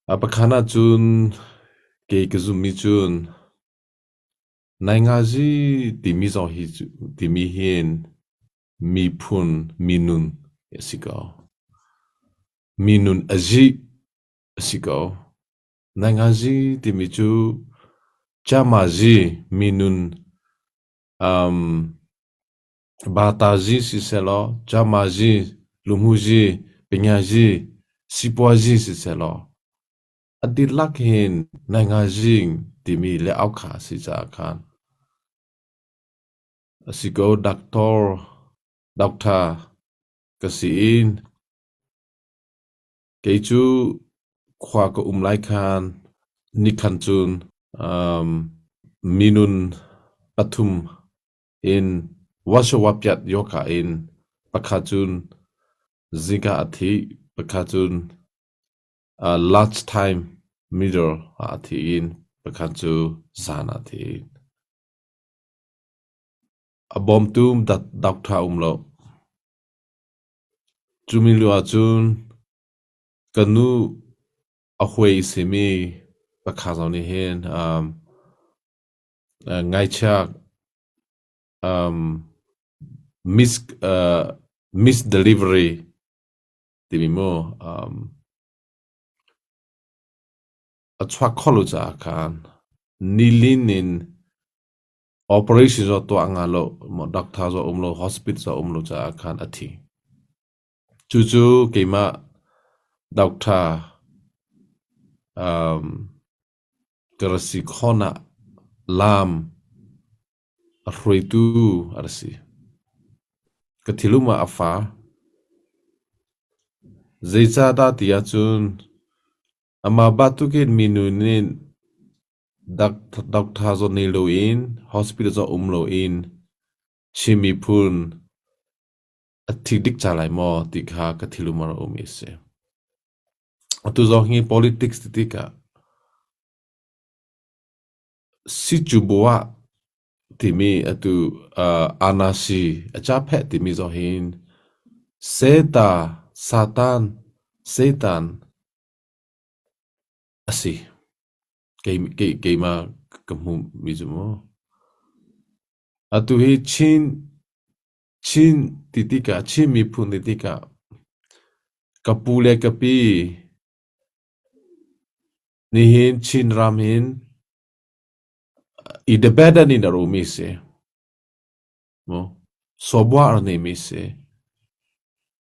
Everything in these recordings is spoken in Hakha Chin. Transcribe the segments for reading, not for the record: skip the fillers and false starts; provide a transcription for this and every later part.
Pakhat ahcun kei ka zumhmi cun naingazi timi zong hi timi hin miphun minun a si ko. Minun a zi a si ko. Naingazi timi cu Chamazi minun Batazi sisehlaw, Chamazi, Luhmuzi, Pingazi, Sipuazi sisehlaw, a dihlak hin naingazi timi le aukha a si caah khan a si ko. Doctor, doctor ka si in kei cu khua ka um lai khan nikhan cun minun pathum in Washawapiat yoka in pakhat cun zingka a thi, pakhat cun lunch time middle ah a thi in pakhat cu zan ah a thi. A bawmtu doctor um lo. Cumi lio ahcun ka nu a huai simi pakhat zong nih hin Ngaihchia miss delivery timi mu a chuak kho lo caah khan nilin in operation zong tuah nga lo, doctor zong um lo, hospital zong um lo caah khan a thi. Cucu keimah doctor Ka ra si khawn ah laam a hruaitu a ra si. Ka thilum ah a fa. Zeicahdah ti ahcun amah bantukin minu nih doctor zawn nei loin hospital zawn um loin Chin miphun a thi dik ca lai maw ti kha ka thilum ah a um i a si. Atu zong hi politics ti tikah Sicubuah timi atu anasi a capheh timi zong hin Seta, Satan, Satan a si. Keimah ka hmuhmi cu mu. Atu hi Chin Chin ti tikah Chin miphun ti tikah ka pu le ka pi nihin Chinram hin independent in a ummi si. Sawbua a neimi si.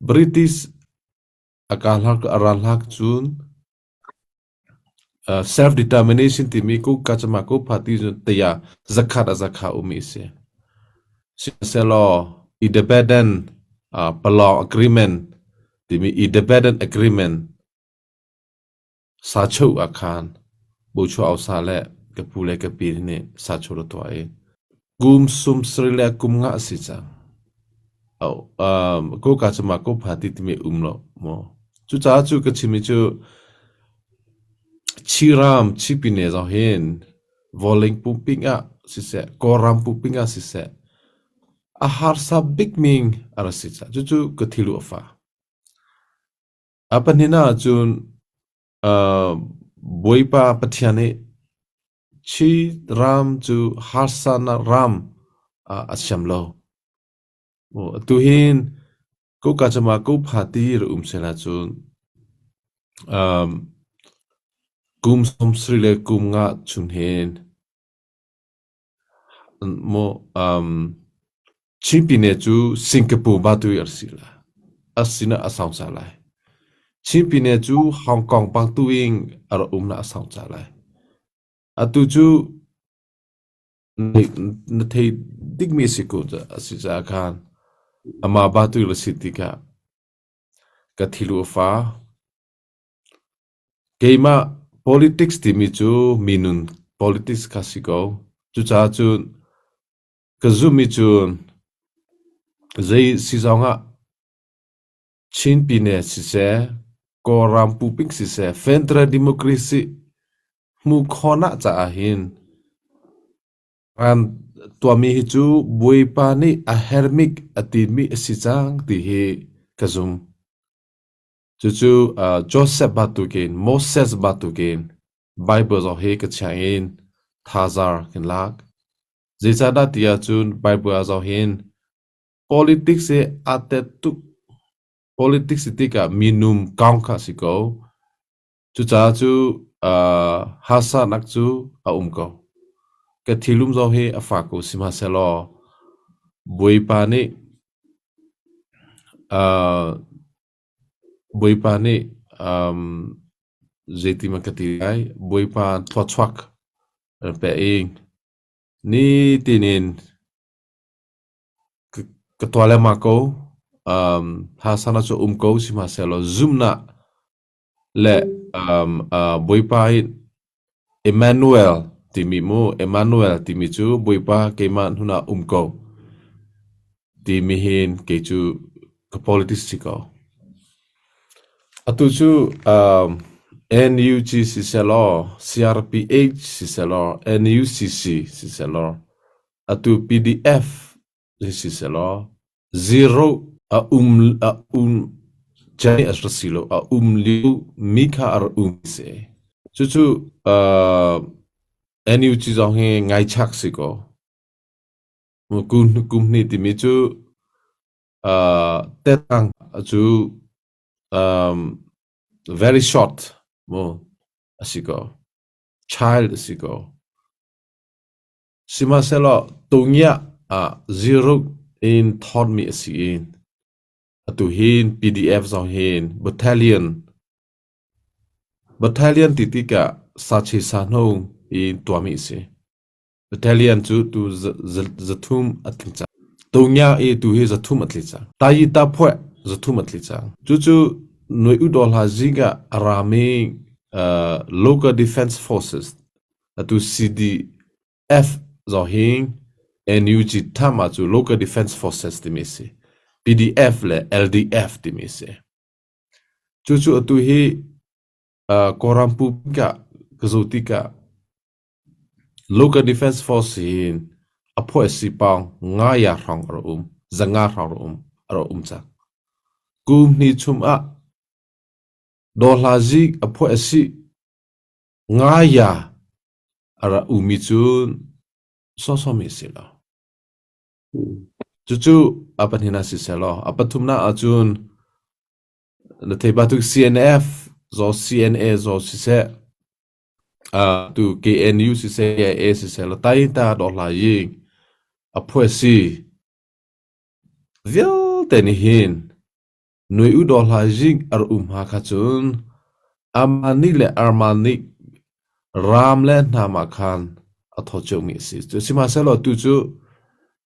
British a ral hlak cun Self-determination timi ku kacama ku party tiah zakhat a zakha ummi a si. Sihmanhsehlaw independent Palong Agreement timi independent agreement sachuh ah khan Buchuah Osa le ka pu le ka pi nih sachuh ra tuah i kum sum sarih le kum nga a si cang. Ko kacama ko party timi um lo maw. Cucaah cu ka chimmi cu Chiram Chipine zong hin vawlei pumpi ah siseh, Kawlram pumpi ah siseh, a harsa bikmi a rak si caah cucu ka thilu a fa. A pahnihnak ahcun Bawipa Pathian nih Chiram cu harsanak ram ah a siam lo. Atu hin Koka cama ko pha ti ra um sehla cun kum 70 le kum nga chung hin Chin pine cu Singapore batu a si la. A sinah a sau ca lai. Chin pine cu Hong Kong batu in a ra um na a sau ca lai. Atu cu Na thei dikmi a si ko a si caah khan amah batu na si tikah ka thilu a fa. Keimah politics timi cu minun politics kha si ko. Cucaah cun ka zumhmi cu zei si zongah Chin pine siseh, Kawlram pupik siseh, Federal Democracy hmuh khawhnak caah hin An tuahmi hi cu Bawipa nih a hermik a timi a si cang ti hi ka zum. Cucu Joseph bantukin, Moses bantukin Bible zong hi ka chiah in thazaang kan lak. Zeicahdah ti ahcun Bible ah zoh hin politics hi aa tet tuk. Politics tikah minung kong kha a si ko. Cucaah cu harsatnak cu a um ko. Ka thinlung zong hi a fak ko sihmanhsehlaw Bawipa nih Bawipa nih zeiti man ka ti lai, Bawipa thluachuak an pe i nitin in ka tuah lengmang ko. Harsatnak cu um ko sihmanhsehlaw zumhnak le Bawipa hi Emmanuel timi mu, Emmanuel timi cu Bawipa keimah hnun ah um ko timi hin kei cu ka politics si ko. Atu cu NUG sisehlaw, CRPH sisehlaw, NUCC sisehlaw, atu PDF sisehlaw, Zero a um a um cia a rak si lo a um lio mi kha a rak um si. Cucu NUG zong hi ngaichak si kaw. Kum kum hnih timi cu tetang cu very short mu a si ko. Child a si ko. Sihmanhsehlaw tungiah ah zero in thawtmi a si i atu hin PDF zong hin battalion battalion ti tikah sachi sahno in tuahmi a si. Battalion cu tu zathum a tling cang. Tungia i tu hi zathum a tli cang. Tayi ta phuah zathum a tli cang. Cucu Noi Udaw hla zing ah a rami local defense forces Atu CDF zong hi NUG tham ah cu Local Defense Forces timi a si. PDF le LDF timi a si. Cucu atu hi Kawlram pumpi ah ka zoh tikah Local Defense Force hin a phuah si pawng ngaya hrawng a rak um, zanga hrawng a rak um cang. Kum hnih chung ah Dawhlazik a phuah a si Ngaya a rak ummi cu sawsawmi a si lo. Cucu a pahnihnak sisehlaw a pathumnak ahcun na thei bantuk CNF zaw CNA zaw siseh, tu KNU siseh, KIA siseh law taita dawhla i a phuah si vialte nih hin Nui u daw hlah zing ar um ha kha cun amah nih le armah nih ram le hnam ah khan a thaw ciomi a si. Sihmanhsehlaw tu cu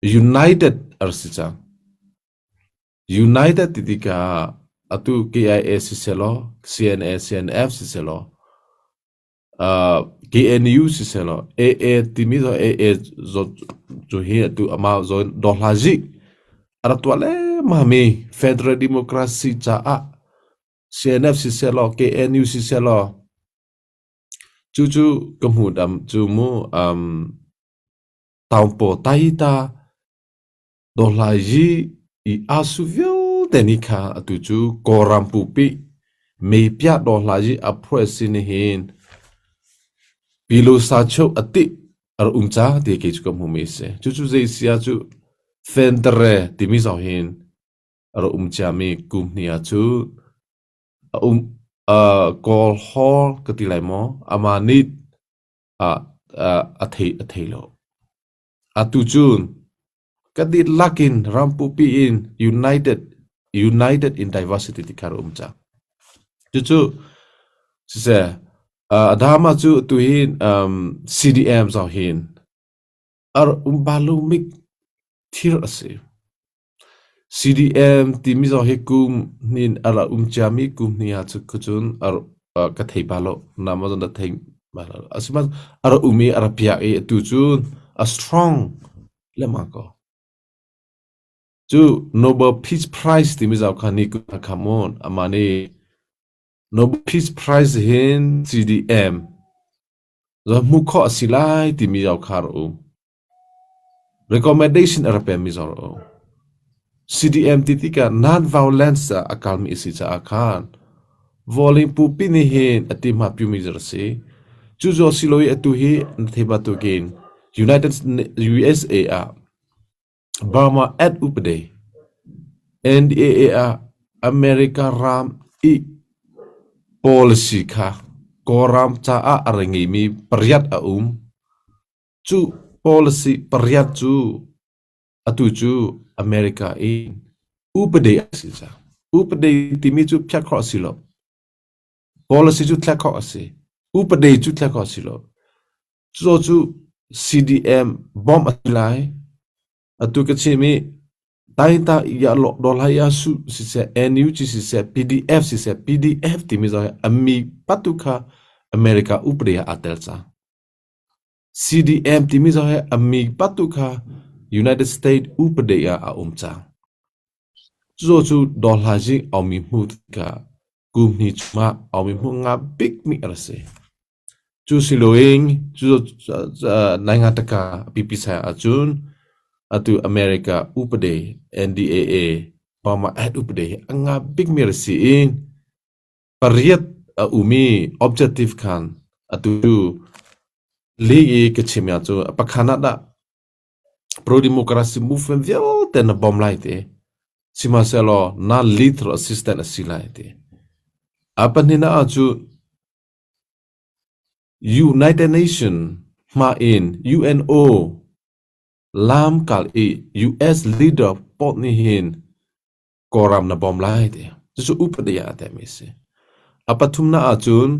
United ar si cang. United ti tikah atu KIA sisehlaw, CNA, CNF sisehlaw, KNU sisehlaw AA timi zong AA cu hi atu amah zawn dawhlazik a rak tuah lengmangmi Federal Democracy caah CNF sisehlaw KNU sisehlaw cucu ka hmuh dam cu mu taungpaw taita Dawhlayi i aa su vialte nih kha atu cu Kawlram pupi meipiah dawhlayi a phuah si nihin Pilo sachuak a tih a rak um ca ti kei cu ka hmuhmi a si. Cucu zei si ah cu Fentere timi zong hin a rak um ciami kum hnih ah cu a um Kawl Hall ka ti lai maw amah nih a thei lo. Atu cun ka dihlak in ram pupi in united united in diversity ti kha um cang. Cucu siseh Adama cu tu hin CDM zong hin ar um balumik thil a si. CDM timi zong hi kum hnin a ra um ciami kum hnih ah cun ka thei bal lo. Nama zong na thei bal lo. Asinain a ra um i a ra piak i atu cun a strong lengmang ko. Cu Nobel Peace Prize timi zong kha ni kum kha mun amah nih Nobel Peace Prize hin CDM zong hmuh khawh a si lai timi zong kha a ra um. Recommendation a rak pekmi zong a um. CDM ti tikah non-violence a kalmi a si caah khan. Vawlei pupi nih hin a ti hma piumi a si. Cu zaw si lo i atu hi na thei bantukin United USA ah Burma Act upade NDAA ah America ram i policy kha Kawlram caah a ra ngeimi pariat a um. Cu policy pariat cu atu cu America i upade a si cang. Upade timi cu phiah khawh a si lo. Policy cu thlek khawh a si. Upade cu thlek khawh a si lo. Cu cu CDM bawmh a si lai. Atu ka chim i Taita ya lo dola ya su siseh NUG siseh PDF siseh PDF timi zong hi ami patu kha America upade ah aa tel cang. CDM timi zong hi ami patu kha United States upade ah a um cang. Cucu cu dawhla zing aumi hmu tikah kum hnih chungah aumi hmu nga bikmi a si. Cu si loin cu nai taka pipi sai ahcun atu America upade NDAA Obama Act upade hi a nga bikmi a si i pariat a umi objective khan atu li i ka chim ya cu pakhan ah dah pro-democracy movement vialte na bawm lai ti. Sihmanhsehlaw na lethal assistant a si lai ti. A pahnihnak ah cu United Nation hma in UNO lamkal i US leader pawl nih hin Kawlram na bawm lai ti. Cucu upadi ah a temi a si. A pathumnak ahcun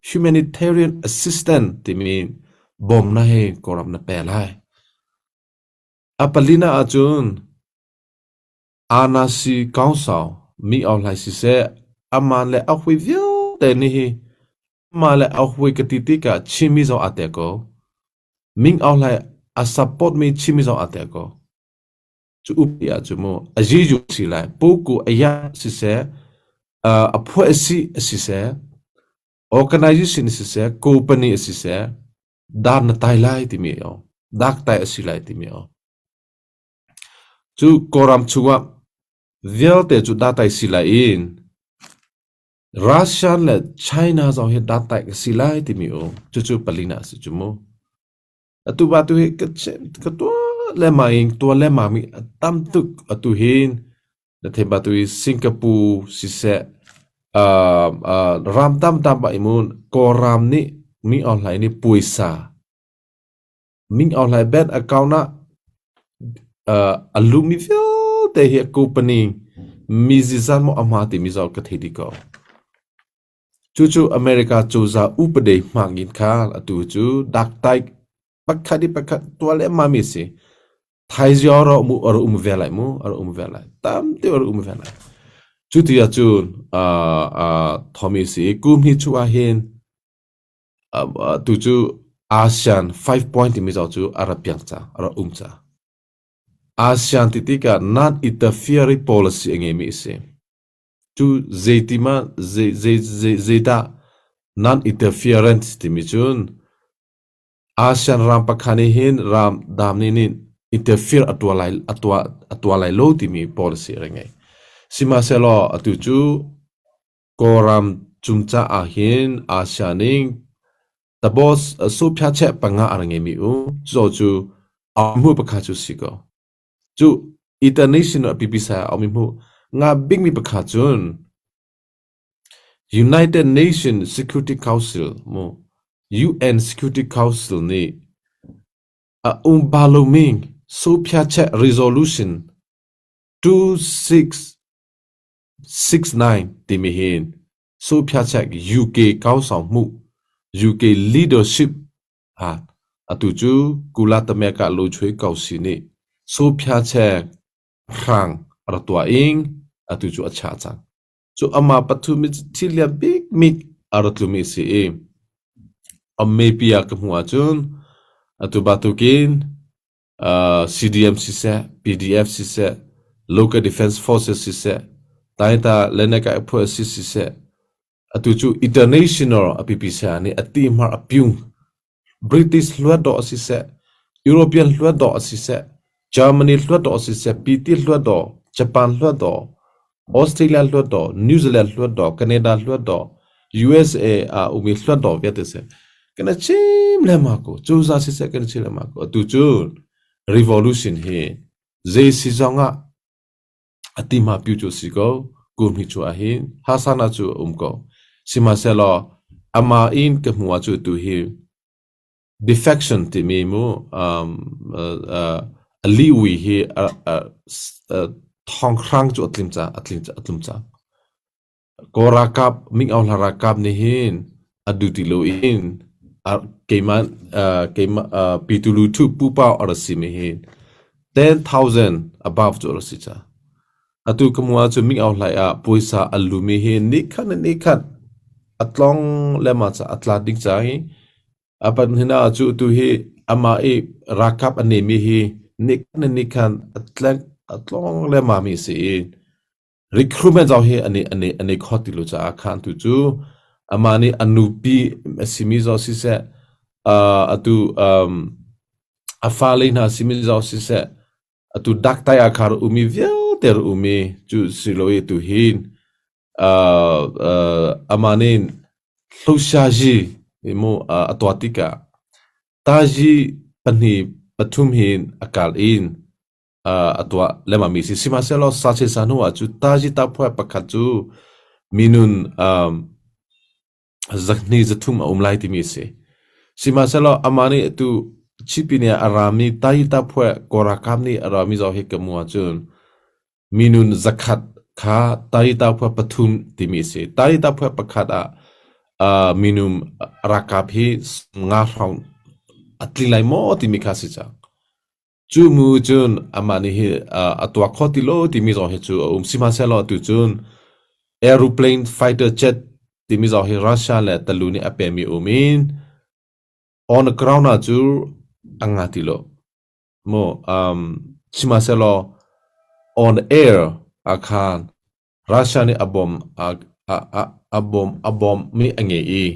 humanitarian assistance timi bawmnak hi Kawlram na pe lai. A palinak ahcun Anasi Council mi Aung siseh aman le a hui vialte nih hi amah le a hui ka ti tikah Chinmi zong aa tel ko. Ming Aung Hlaing a support mi Chinmi zong aa tel ko. Cu upi ah cu mu a zizu si lai puku a ya siseh a phuah si siseh organization siseh company siseh dar na tai lai timi o dak tai a si lai timi o cu Kawlram chungah vialte cu da tai si lai in Russia le China zong hi da tai ka si lai timi o cucu palina a si cu mu. Atu ba tu hi ka ka tuah le ma in tuah le ma mi a tam tuk atu hin na thei ba tu hi Singapore siseh ram tam tam ba imun Kawlram nih mi online nih puaisa Ming Aung Hlaing bank account ah a luhmi vialte hi company mi zizan maw a hma timi zong ka thei dih ko. Cucu America cozah upade hmang in khan atu cu daktai pakhat i pakhat tuah lehmah mi si. Thaizio ro mu ar um ve lai mu ar um ve lai tam te ar um ve lai. Cu ti ahcun Tommy si kum hi chu ah hin Tu cu ASEAN 5 point timi zong cu a ra piang cang, a ra um cang. ASEAN ti tikah non-interfering policy a ngeimi a si. Cu zeiti ma zei zei zei zeidah non-interference timi cun ASEAN ram pakhat nih hin ram dam nih nih interfere a tuah lai a tuah lai lo timi policy a ra ngei. Sihmanhsehlaw atu cu Kawlram cung caah hin Asia ning tabos sophiacheh panga a ra ngeimi u cu cu hmu pakhat cu si ko. Cu international pipi sa a um hmu nga bikmi pakhat cun United Nations Security Council mu UN Security Council nih a um balomi sophiacheh resolution 26 69 timi hin Sophiachek UK Council hmuh UK leadership ha atu cu Kula Tameka Lochuai Kausi nih Sophiachek hrang ra tuah ing atu cu a chah cang. Cu ama pathum thil lian bik mi a ra tlumi si i Ammepia ka hmuh ahcun atu batukin CDM siseh, PDF siseh, Local Defense Forces siseh, Taita Leneka Ephuasi siseh, atu cu international a pipi saya nih a ti hmar a piung. British hluat dawh siseh, European hluat dawh siseh, Germany hluat dawh siseh, PT hluat dawh, Japan hluat dawh, Australia hluat dawh, New Zealand hluat dawh, Canada hluat dawh, USA ah umi hluan dawh vialte seh kan i chim lengmang ko. Cozah siseh kan i chim lengmang ko. Atu cu revolution hi zei si zong ah a ti hma piu cu si ko. Kum hi cu ahhin hasana cu a um ko. Sihmanhsehlaw amah in ka hmu ah cu tu hi Defection timi mu a lihwi hi thawnghrang cu a tlim cang a tling a tlum cang. Kawl ralkap Ming Aung Hlaing ralkap nih hin a duh ti loin keimah keimah Pyithu pupa a rak simi hi 10,000 above cu a rak si cang. Atu ka hmuh ahcun Ming Aung Hlaing ah puaisa an lumi hi nikhat le nikhat a tlong lengmang caah a tla ding cang i a panhina cu tu hi amah i ralkap a nemi hi nikhat le nikhat a tleng a tlong lengmang mi a si i recruitment zong hi an i an i an i khawt ti lo caah khan tu cu amah nih a nupi a simi zong siseh atu a fale hna simi zong siseh atu daktai ah khar umi vialte umi cu si lo i tu hin amah nih hloshaji mu a tuah tikah taji pahnih pathum hin a kal in a tuah lengmang mi si. Sihmanhsehlaw sa sa hnu ah cu taji taphuai pakhat cu minun zakhnih zathum a um lai timi a si. Sihmanhsehlaw amah nih atu Chipin ah a rami Tayita phuah Kawl ralkap nih a rami zoh hi ka mu ahcun minun zakhat kha Tayita phuah pathum timi a si. Tayita phuah pakhat ah minung ralkap hi nga hrawng a tling lai maw timi kha si cang. Cu mu cun amah nih hi a tuak kho ti lo timi zong hi cu a um. Sihmanhsehlaw atu cun aeroplane fighter jet timi zong hi Russia le Talu nih a pemi um in on the ground ah cu a nga ti lo. Mu sihmanhsehlaw on air ah khan Russia nih a bom a a a bom a bom mi a ngei i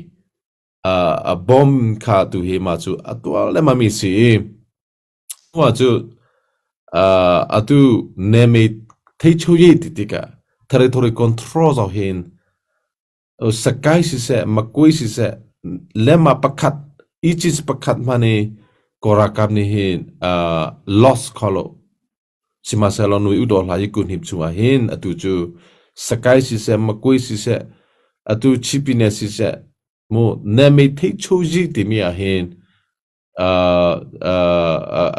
a bom kha tu hi mah cu a tuar lengmang mi si i mah cu atu neme theichuyi ti tikah territory control zong hin Sakai siseh Makui siseh lema pakhat ICIS pakhat hmanh i Kawl ralkap nih hin loss kho lo. Sihmanhsehlaw nui u daw hlah i kunhip chungah hin atu cu Sakai siseh, Makui siseh, atu Chipine siseh, mu Nemi Theichuji timi ah hin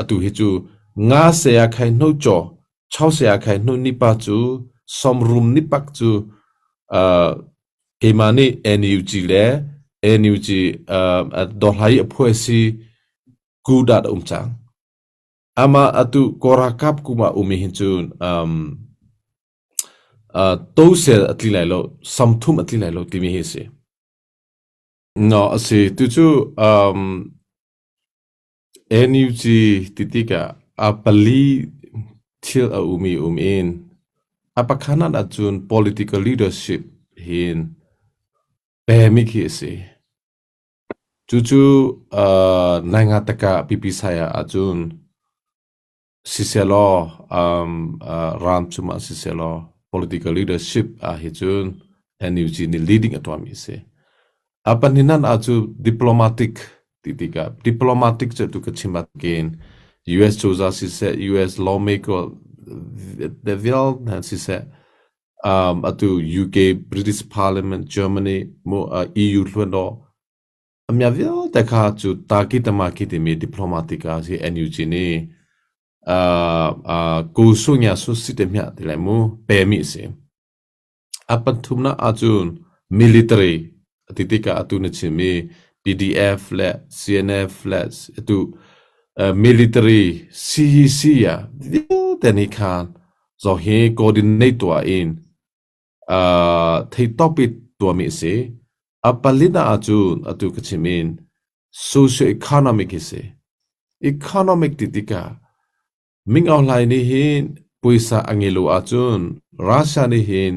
atu hi cu nga saya khai hno chaw, chau saya khai hno nipa cu somrum nipak cu keimah nih NUG le NUG dawhlai a phuai si ku dat a um cang. Amah atu Kawl ralkap kum ah um hin cun tosel a tli lai lo, samthum a tli lai lo timi hi a si. No, a si. Tucu NUG ti tikah a pali thil a umi um in a pakhat ahcun political leadership hin pemi khi a si. Cucu naingataka pipi saya ahcun sisehlaw ram cungah sisehlaw political leadership ah hi cun NUG nih leading a tuahmi a si. A pahnihnak ah cu diplomatic ti tikah diplomatic cu tu ka chim bantukin US cozah siseh, US lawmaker vialte siseh, atu UK, British Parliament, Germany, mu EU hluan daw Amia vialte kha cu Taki Tamaki timi diplomatic ah si NUG nih Kusunya su si te hmiah ti lai mu pemi a si. A pathumnak ahcun military ti tikah atu na chimmi PDF le CNF le atu military CEC ah vialte nih khan zong hi coordinate tuah in theitawk i tuahmi a si. A palinak ahcun atu ka chim in socio-economic hi si. Economic ti tikah Ming Aung Hlaing nih hin puaisa a ngei lo ahcun Russia nih hin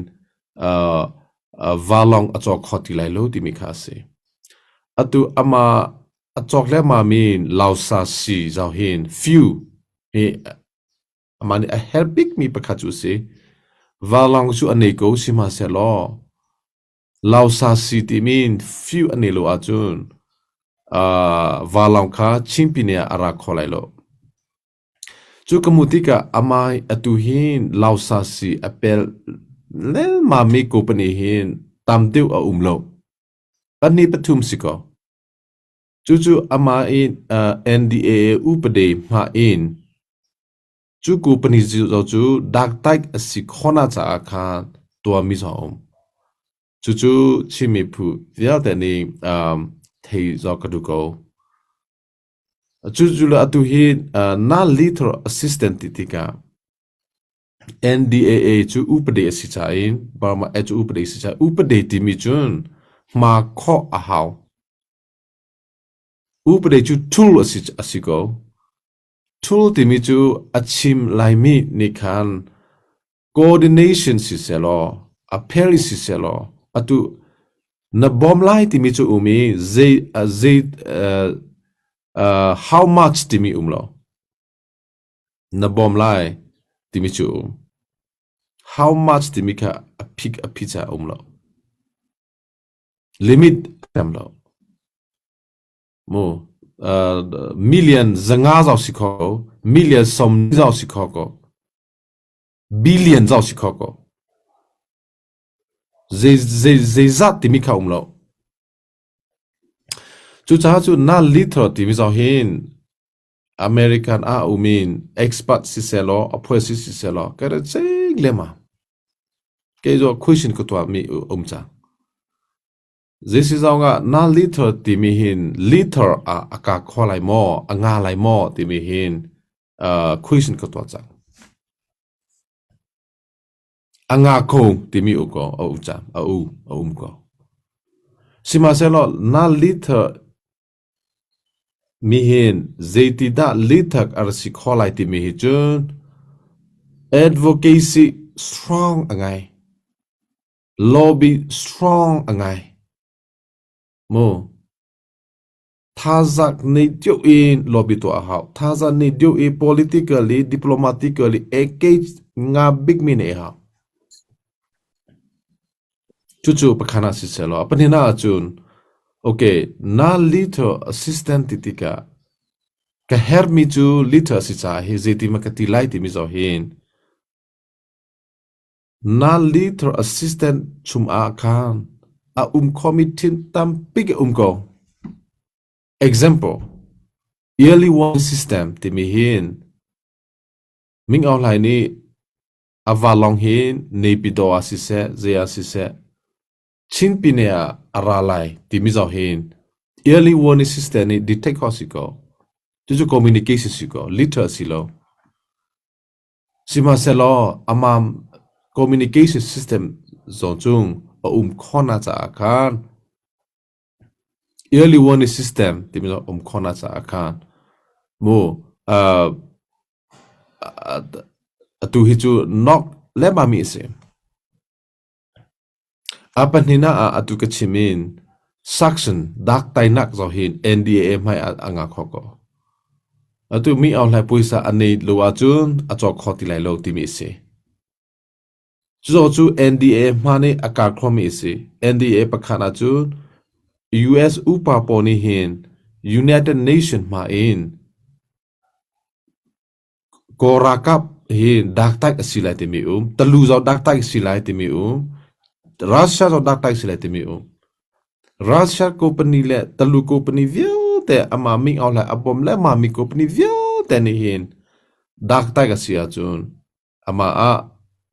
vanlawng a cawk kho ti lai lo timi kha a si. Atu amah a cawk lengmang mi Lausa si zau hin few hi Amah nih a herh bikmi pakhat cu a si. Vanlawng cu a nei ko sihmanhsehlaw. Lausasi timi few an i lo ahcun vanlawng kha Chin pine ah a ra kho lai lo. Cu ka hmuh tikah amah atu hi Lausasi a pel lengmangmi company hi tam deuh a um lo. Pahnih pathum si kaw. Cucu amah i NDAA upade hmah in cu company cu daktaik a si khawhnak caah khan tuahmi zong a um. Cucu Chin miphun vialte nih thei zong ka duh ko. Cucu le atu hi non-lethal assistant ti tikah NDAA cu upadi a si caah in Burma Act cu upadi a si caah upadi timi cun hma khawh a hau. Upadi cu tool a si, a si ko. Tool timi cu a chim laimi nih khan coordination sisehlaw, a phel in sisehlaw, atu na bawm lai timi cu um i zei, zei, uh, uh, how much timi um lo. Na bawm lai timi cu um. How much timi kha a phik a phi ca um lo. Limit tam lo. Mu uh, million zanga zau si kho ko, million som zau si kho ko, billion zau si kho ko. Zei zei zeizat timi kha um lo. Cucaah cu na liter timi zau hin American ah um in expert sisehlaw a phuaisi sisehlaw ka ra cek lema. Kei cu question ka tuah mi um cang. Zeisi zong ah na liter timi hin liter ah a ka kho lai maw, a nga lai maw timi hin uh, question ka tuah cang. A nga kho timi u ko a um cang, a u a um ko. Sihmanhsehlaw na liter Nihin zeitidah lithak a ra si khawh lai timi hi cun advocacy strong a ngai. Lobby strong a ngai. Mu thazak nei deuh in lobby tuah a hau. Thazak nei deuh i politically, diplomatically engage nga bikmi nei a hau. Cucu pakhat ah sisehlaw, a pahnihnak ahcun okay, na lethal assistant ti tikah ka herhmi cu lethal a si caah hi zeiti ma ka ti lai timi zoh hin na lethal assistant chung ah khan a um khomi thil tampi a um ko. Example, early warning system timi hin Ming Aung Hlaing nih A vanlawng hi Naypyidaw ah siseh, zei ah siseh, Chin pine ah a ra lai timi zong hin early warning system nih detect khawh si ko. Cucu communication si ko, liter si lo. Sihmanhsehlaw amah communication system zong cung a um khawhnak caah khan early warning system timi zong um khawhnak caah khan mu uh, Atu hi cu nok lengmangmi a si. A pahnihnak ah atu ka chim in Saxon dak tainak zong hi NDAA hmai ah a ngah kho ko. Atu mi Aung Hlaing puaisa a nei lo ahcun a cawk kho ti lai lo timi a si. Cuzaw cu NDAA hma nih a kar khomi a si. NDAA pakhat ahcun US upa pawl nih hin United Nation hma in Kawl ralkap hi daktaik a si lai timi um, Talu zong daktaik a si lai timi um, Russia zong daktaik a si lai timi um. Russia company le Talu company vialte amah Ming Aung Hlaing a bawm le amah mi company vialte nih hin daktaik a si ahcun amah ah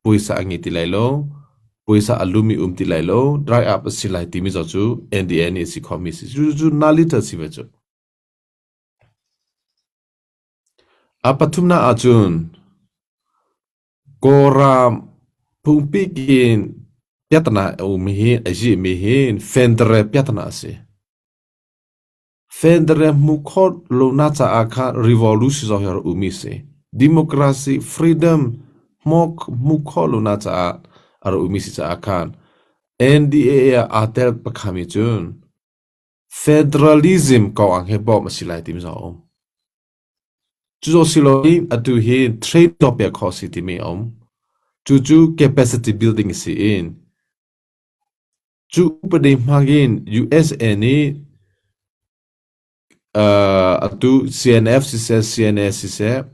puaisa a ngei ti lai lo, puaisa a lumi um ti lai lo, dry up a si lai timi zong cu NDA nih a si khomi a si. Cucu naliter si ve cu. A pathumnak ahcun Kawlram phungpi in piahtana a um hi a zihmi hi federal piahtana a si. Federal hmuh khawh lonak caah khan revolution zong hi a rak ummi a si. Democracy, freedom hmuh khawh lonak caah a rak ummi si caah khan NDAA ah aa tel pakhami cun Federalism kong ah he bawmh a si lai timi zong a um. Cu si loin atu hi trade tuahpiak khawh a si timi a um. Cucu capacity building a si in. Cu upadi hmang in USA nih atu CNF siseh, CNA siseh,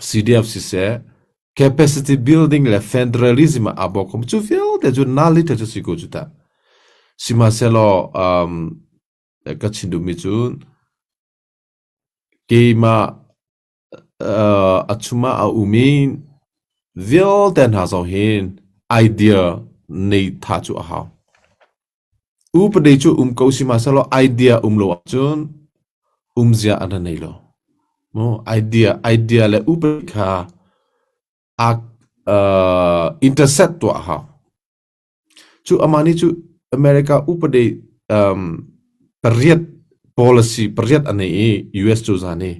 CDF siseh, capacity building le federalism ah aa bawk ko. Cu vialte cu nalite cu si ko cu tah. Sihmanhsehlaw ka chim duhmi cu keimah a chungah a um i vialte hna zong hin idea nei tha cu a hau. Upadi cu um ko sihmanhsehlaw idea um lo ahcun umzia an ra nei lo. Mu idea idea le upadi kha a intersect tuah a hau. Cu amah nih cu America upadi pariat policy pariat a nei i US cozah nih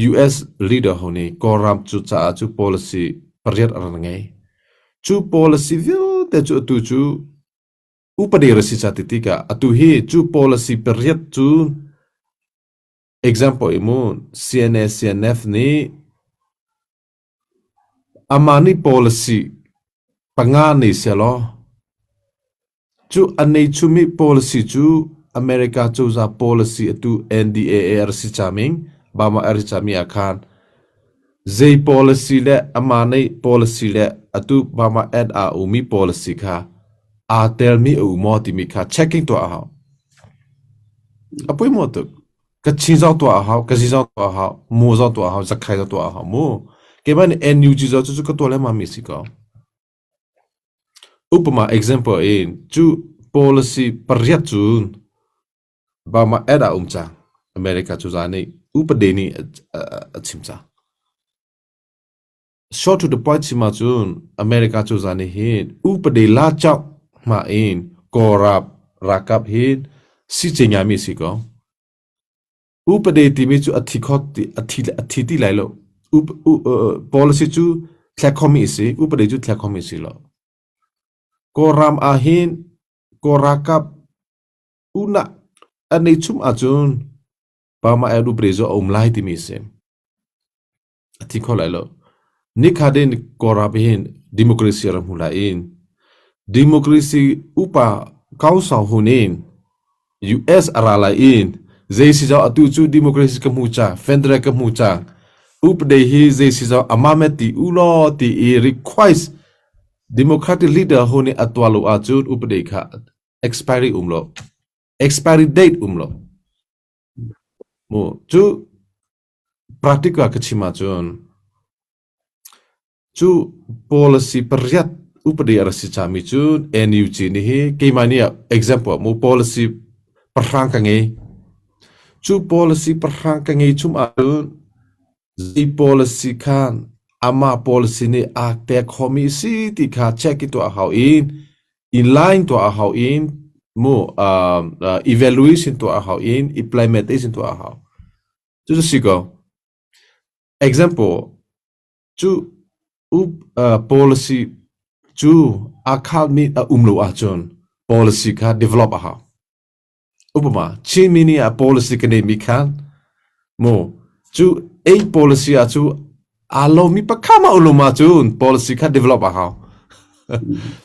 US leader ho nih Kawlram cu caah cu policy pariat a rak ngei. Cu policy vialte cu atu cu upadi ra si ca ti tikah atu hi cu policy pariat cu example i mu CNA CNF nih Amah nih policy panga nei sehlaw cu a nei chungmi policy cu America cozah policy atu NDAA a si caming Obama a si cami ah khan zei policy le amah nei policy le atu Obama add aa umi policy kha aa telmi a um maw timi kha checking tuah a hau. A poi maw tuk. Kachin zong tuah a hau, Kazi zong tuah a hau, Mu zong tuah a hau, Zakhai zong tuah a hau mu. Keimah nih NUG zong cucu ka tuah lengmang mi si ko. Upama example in cu policy pariat cun Burma add ah um cang. America cu za nih upade nih a chim cang. Short to the point chim ahcun America cozah nih hin upade la chak hma in Kawlrap ralkap hi si mi si ko. Upade timi cu a thi kho ti a thi a thi ti lai lo. Up, u, uh, policy cu thlek khomi si, upade cu thlek khomi si lo. Kawlram ah hin Kawl ralkap unak an nei chum ahcun Burma air upade cu a um lai timi si. A thi kho lai lo. Nikhat in Kawlram hin democracy a rak hmu lai i democracy upa council hun in US a ra lai i zei si zong atu cu democracy ka hmu cang, federal ka hmu cang, upade hi zei si zong amendment ti u law ti i request democratic leader hun nih a tuah lo ahcun upade kha expiry um lo. Expiry date um lo. Mu cu Practical ka chim ahcun cu policy pariat upadi a rak si cangmi cu NUG nih hi keimah nih ah example ah mu policy pahrang ka ngei. Cu policy pahrang ka ngei chung ahcun zei policy khan amah policy nih aa pek khawhmi a si ti kha check i tuah a hau i inline tuah a hau i mu evaluation tuah a hau i implementation tuah a hau. Cucu si ko. Example, cu policy cu aa khalmi a um lo ahcun policy kha develop a hau. Upama, Chinmi nih ah policy ka neihmi khan mu cu ei policy ah cu aa lomi pakhat ma ulum ahcun policy kha develop a hau.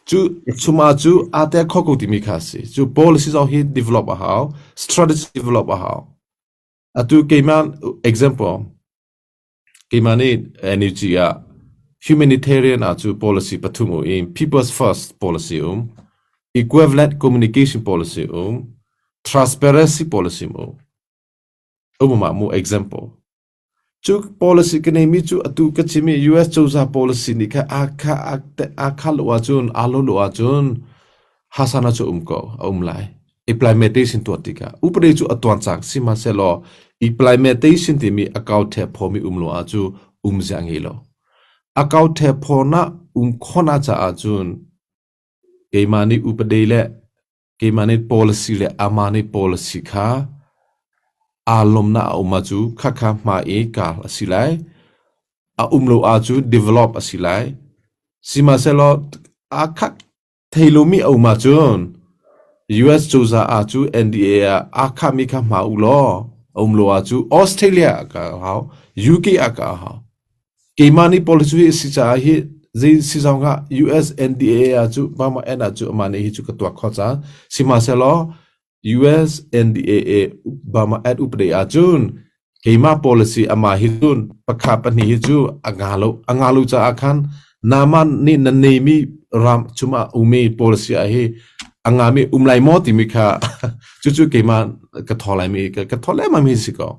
Cu chuma cu aa tel kho ko timi kha a si. Cu policy zong hi develop a hau, strategy develop a hau. Atu keimah example, keimah nih NUG ah humanitarian ah cu policy pathum um i people's first policy um, equivalent communication policy um, transparency policy um. Umama mu example. Cu policy ka neimi cu atu ka chim i US cozah policy nih kha aa kha aa kha lo ahcun aa lo lo ahcun hasana cu um ko a um lai. Implementation tuah tikah upadi cu a tuan cang sihmanhsehlaw implementation timi a kau the phomi um lo ahcu umzia ngei lo. A kau the pho na um khona caah cun keimah nih upadi le keimah nih policy le amah nih policy kha aa lawmnak a um ahcu khakha hma i kal a si lai. A um lo ahcun develop a si lai. Sihmanhsehlaw aa khat thei lomi a um ahcun US cozah ah cu NDA ah aa khahmi kha hma u law a um lo ahcu Australia ah ka hau, UK ah ka hau. Keimah nih policy hi a si caah hi Zei si zong ah US NDAA ah cu Burma N ah cu amah nih hi cu ka tuak kho cang. Sihmanhsehlaw US NDAA Burma Act upade ahcun keimah policy amah hi cun pakha pahnih hi cu a nga lo a nga lo caah khan nama nih na neimi ram chungah umi policy ah hi a ngami um lai maw timi kha cucu keimah ka thaw laimi ka thaw lengmang mi si ko.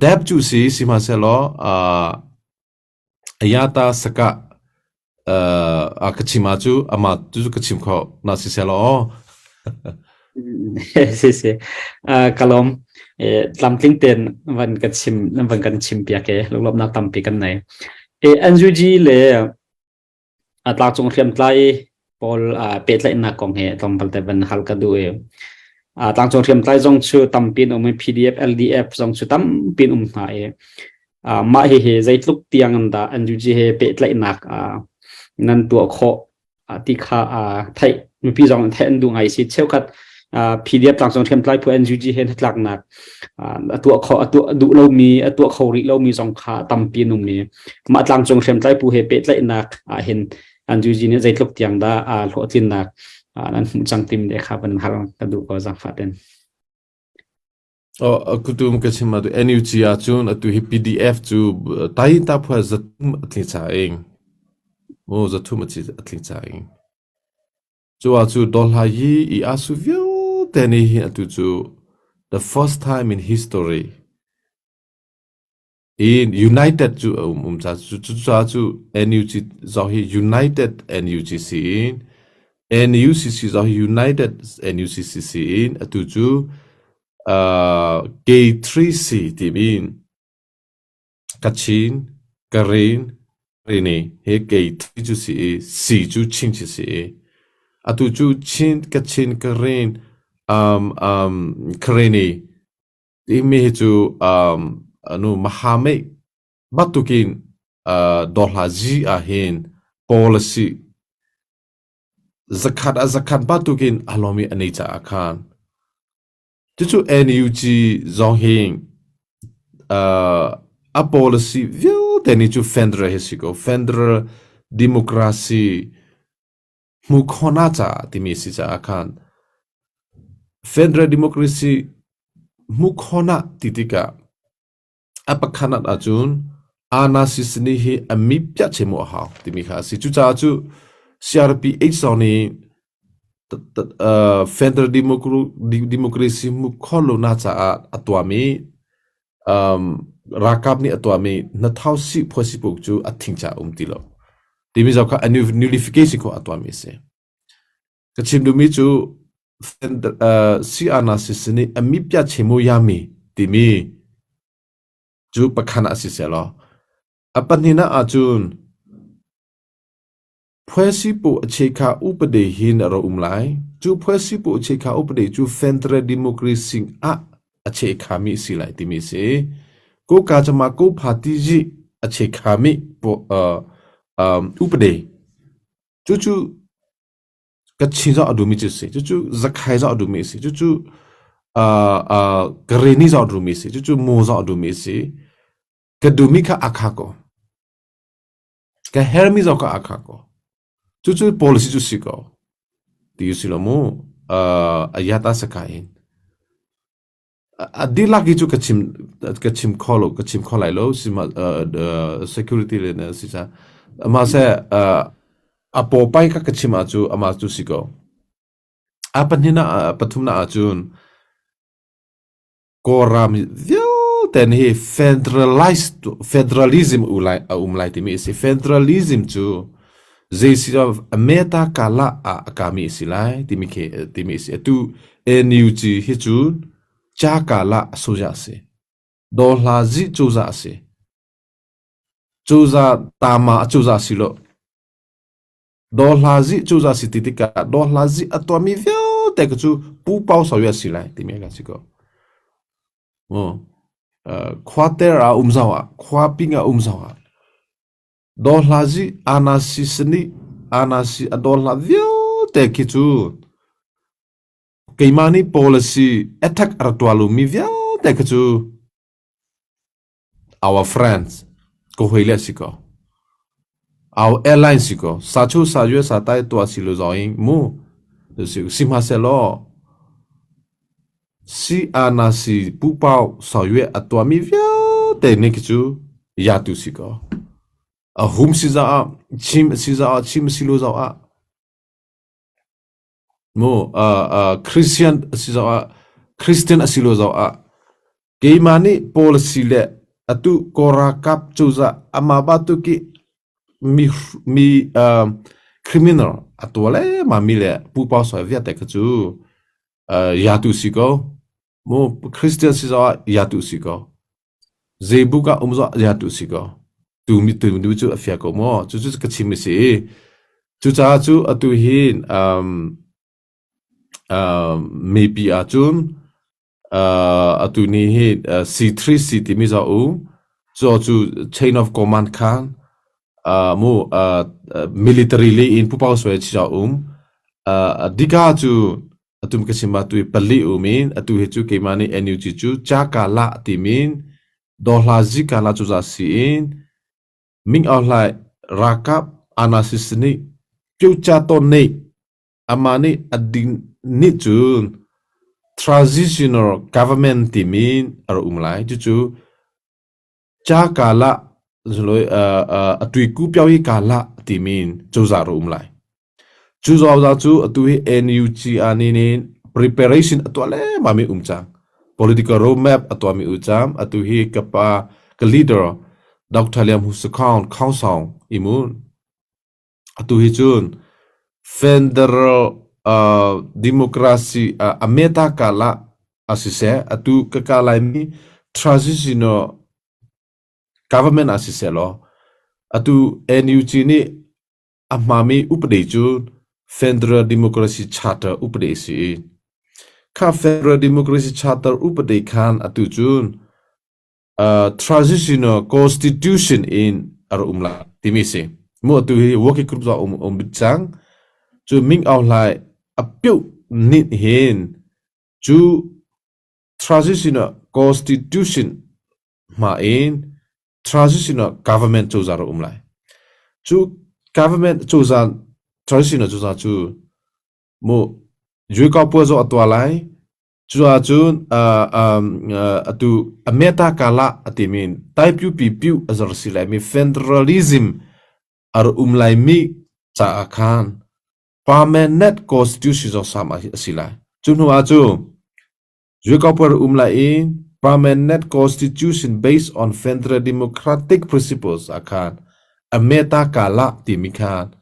Dep cu si sihmanhsehlaw uh, Ayata saka uh, a ka chim ah cu amah cu ka chim kho na si selaw aw. Si si. Uh, kalom eh, tlamtling ten van kan chim van kan chim piak e lunglawmhnak tampi kan nei. E NUG le a tlangcung hriamtlai pawl pehtlaihnak kong he tlawmpal te van hal ka duh i tlangcung hriamtlai zong cu tampi an um i PDF LDF zong cu tampi an um hna i mah hihi zeitluk tiang in dah NUG he pehtlaihnak nan tuah khawh ti kha theih mipi zong theih an duh ngai si cheukhat PDF tlangcung hriamtlai phu NUG he hnatlaknak a tuah kho a tuah duh lomi a tuah kho rih lomi zong kha tampi an um i mah tlangcung hriamtlai phu he pehtlaihnak ah hin NUG nih zeitluk tiang dah hlawhtlinnak nan hmuh cang tim le kha van hal ka duh ko zaangfah ten. Oh, kutum ka chim atu NUG ah cun atu hi PDF cu tai ta phua zathum atling cha ing. Mo zathum a tling cha ing. Cu ah cu Dolha hi i asu vialte nih hin atu cu the first time in history in United cu a um um ca cu cucaah cu NUG zong hi United NUG si in NUCC zong hi United NUCC si in atu cu uh, K3C timi in Kachin, Karen, Rini hi K3 cu si i C cu Chin cu si i atu cu Chin, Kachin, Karen, um, um, Kareni timi hi cu um, anu Mahamei bantukin uh, Dawhla Zi ah hin policy zakhat ah zakhat bantukin a lomi a nei caah khan Cucu NUG zong hi a policy vialte nih cu federal hi si ko. Federal democracy hmu khawhnak caah timi si caah khan federal democracy hmu khawhnak ti tikah A pakhat ahcun Anasisini hi a mi piahchem a hau timi kha a si. Cucaah cu CRPH zong nih federal democracy hmu kho lonak caah a tuahmi ralkap nih a tuahmi hnathau sih phuasi puk cu a thingca a um ti lo. Timi zong kha a nullification kho a tuahmi a si. Ka chim duhmi cu CRNCC nih a mi piahchemu yami timi cu pakhat ah sisehlaw a pahnihnak ahcun phuasipu a chekha upade hin a ra um lai. Cu phuasipu a chekha upade cu federal democracy ah a chekhami a si lai timi a si. Ko ka cama ko party zi a chekhami upade cucu Kachin zong a duhmi cu a si. Cucu Zakhai zong a duhmi a si. Cucu uh, uh, Kareni zong a duhmi a si. Cucu Mu zong a duhmi a si. Ka duhmi kha a kha ko. Ka hermi zong kha a kha ko. Cucu policy cu si ko. Ti si lo mu. Uh, ayata sakai in. A dihlak hi cu ka chim ka chim kho lo ka chim kho lai lo sima security le na si ca amah seh a pawpai kha ka chim ah cu amah cu si ko a pahnihnak ah pathumnak ah cun Kawlram vialte hi federalized federalism u lai a um lai timi a si federalism cu zei si Ameta kala ah a kami a si lai timi khi timi a si atu NUG hi cu cha kala soja a si Dawhla zi cozah a si cozah tama a cozah si lo Dawhla zi cozah si ti tikah dawhla zi a tuahmi vialte cu pu pau sawi a si lai timi a si ko khua ter ah um zau ah khua ping ah um zau ah Dawhlazi anasi sani anasi a dawhla vialte khi cu keimah nih policy attack a ra tuah lomi vialte khi cu our friends ka hawi le a si ko. Au airline si ko. Sa chu sa yue sa tai tua si lu zoing mu. Sihmanhsehlaw si ana si pupau sa yue a tua mi vialte nih khi cu ya tu si ko. A hum si za ah chim si za ah chim si lu zo ah mu Christian si zo ah Christian a si lo zo ah keimah nih policy le atu Kawlralkap cozah amah batuki mi mi criminal a tua le ma mi le pupa soi vialte kha cu ya tu si ko mu Christian si zo ah ya tu si ko Zeibuk ah um zong ya tu si ko. Tu mi tu nu cu a fia ko maw? Cucu ka chim a si. Cucaah cu atu hin um, uh, mipi ahcun uh, atu ni hi uh, C3C timi za u cu cu chain of command khan uh, mu uh, military le in pupau soi chi za um uh, dika cu Atum ka chim ah tui pali um in atu hi cu keimah nih NUG cu Cakala timin Dawhla Zikala cu za si in Ming Aung Hlaing ralkap anasi nih Pyocha tawn nih amah nih a ding nih cun transitional government timin a rak um lai. Cucu Cakala a tuiku pio hi kala timin cozah rak um lai. Cu zongah cu atu hi NUG ah nih preparation a tuah lengmang mi um cang. Political roadmap a tuahmi um cang. Atu hi ka pa ka leader Dr. Liam Hu Sakhaung Khaunsawng imun. Atu hi cun federal uh, democracy uh, ameta kala asiseh atu ka ka laimi transitional government asiseh law atu NUG nih A hmaami upadi cu Federal Democracy Charter upadi a si i kha Federal Democracy Charter upadi khan atu cun uh, Transitional Constitution in a rak um lai timi si. Mu atu hi working group zong um um bit cang. Cu Ming Aung Hlaing a piuh nit hin cu Transitional Constitution hma in transitional government cozah rak um lai. Cu government cozah transitional cozah cu mu Juikau puai zong a tuah lai. Cu ahcun uh, um, uh, atu Ameta Kala a timi Taipyu pi piu a zar si lai mi federalism a rak um lai mi caah khan permanent constitution zong sam a si lai. Cu hnu ah cu Zuikaupuar um lai i permanent constitution based on federal democratic principles ah khan a meta kala timi khan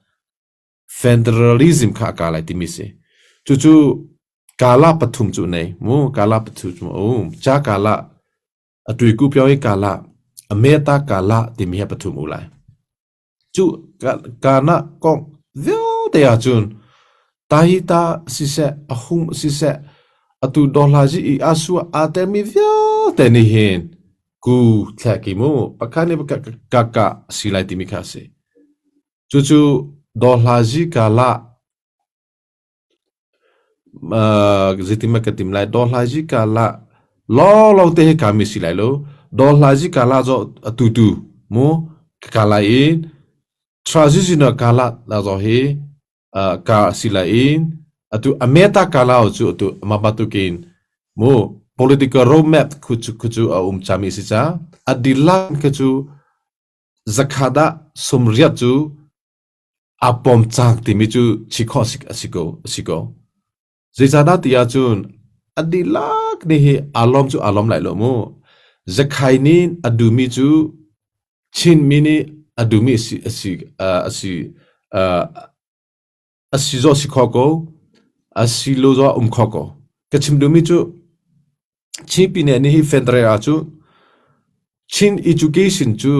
federalism kha a ka lai timi si. Cucu kala pathum cu nei mu kala pathum cu um cha kala a tuiku pyo i kala a meta kala timi he pathum u lai. Cu kana kong vialte ahcun Tahita siseh, a hum siseh, atu dawhlazi i a suah aa telmi vialte nih hin ku thlek i mu pakhat nih pakhat ka ka si lai timi kha a si. Cucu dawhlazi kala Zeitin ka tim lai dawhlazi kala lawlaw te hi kami si lai lo dawhlazi kala zo atu tu mu ka kala in transitional kala la zo hi ka si lai in atu ameta kala cu atu mabatukin mu political roadmap khu chu khu chu a um chami si cha adilan kha chu zakhada sumriat cu Aa pom cang timi cu chi khawh a si ko. A si ko. Zeicahdah ti ahcun a dihlak nih hi aa lawm cu aa lawm lai lo mu. Zakhai nih a duhmi cu Chinmi nih a duhmi a si a si a si a si zaw si kho ko a si lo zaw um kho ko. Ka chim duhmi cu Chin pine nih hi federal ah cu Chin education cu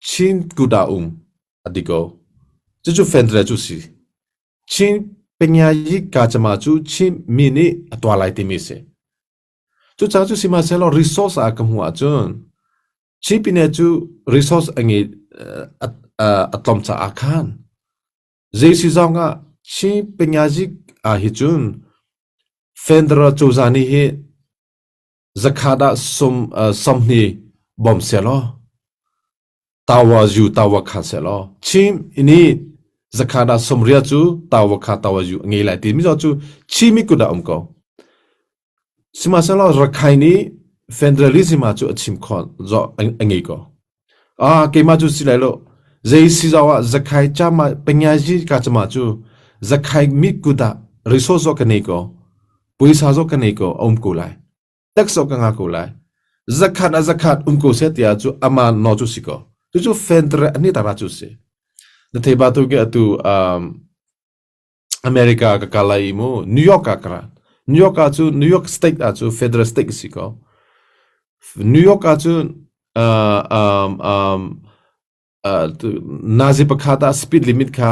Chin kut ah um a ti ko. Cucu federal cu si. Chin penyayi kacama cu Chin mi nih a tuah lai timi si. Cucaah cu sihmanhsehlaw resource ah ka hmuh ahcun Chin pine cu resource a ngei a tlawm caah khan zei si zong ah Chin penyayi ah hi cun federal cozah nih hi zakhat ah sum sawmhnih bawm sehlaw. Tawa yu tawa khan se law Chin ini zakhan ah somria cu tawa kha tawa yu a ngei lai ti mi cu Chin mi kut ah um ko. Sihmanhsehlaw Rakhine nih federalism ah cu a chim khawh zo a ngei ko. Ah keimah cu si lai lo. Zei si zau ah Zakhai chama panyaji ka chama cu Zakhai mi kut ah resource zo ka nei ko. Puisa zo ka nei ko a um ko lai. Tax zo ka nga ko lai. Zakhat ah zakhat um ko se tiah cu ama no cu si ko. Cucu federal ani tara cu si. Na thei ba tu ke atu um, America ka kal lai i mu New York ah ka ra. New York ah cu New York State ah cu federal state a si ko. New York ah cun uh, um, um, uh, nazi pakhat ah speed limit kha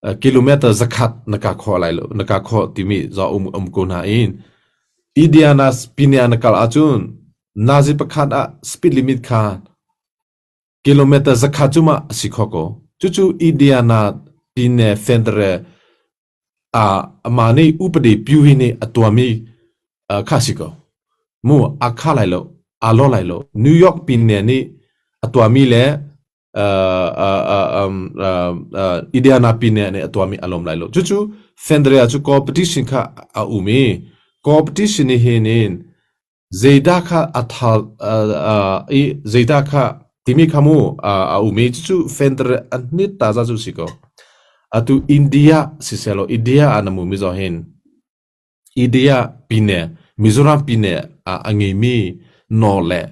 uh, kilometer zakhat na ka khawh lai lo na ka khawh timi za um um ko na in Indiana Spinia na kal ahcun nazi pakhat ah speed limit kha Kilometer 100 cu mah a si kho ko. Cucu Indiana pine federal ah amah nih upadi pyuhi nih a tuahmi kha si ko. Mu a kha lai lo, aa lo lai lo. New York pine nih a tuahmi le uh, uh, um, uh, uh, Indiana pine nih a tuahmi a lawm lai lo. Cucu federal cu competition kha a um i competition nih hin in Zeidah kha a thal i zeidah kha timi kha mu a um i cucu federal a hnit ta za cu si ko. Atu India sisehlaw India ah na mu mi zaw hin India pine Mizoram pine ah a ngeimi naw le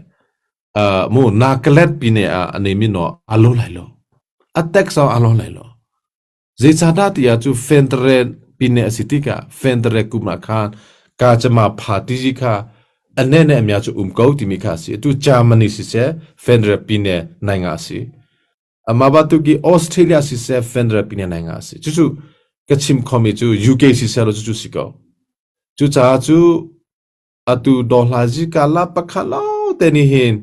mu Nagaland pine ah a neimi naw a lo lai lo. A tax a lo lai lo. Zeicahdah tiah cu fentere pine a si tikah fentere kum ah khan kacama pha ti kha a nene a mia cu um ko timi kha a si. Atu Germany siseh fentere pine nai nga a si. Amah bantuk i Australia siseh fentere pine nai nga a si. Cucu ka chim khomi cu UK siseh lo cucu si ko. Cucaah cu atu dawhlazi kala pakhat lo te nih hin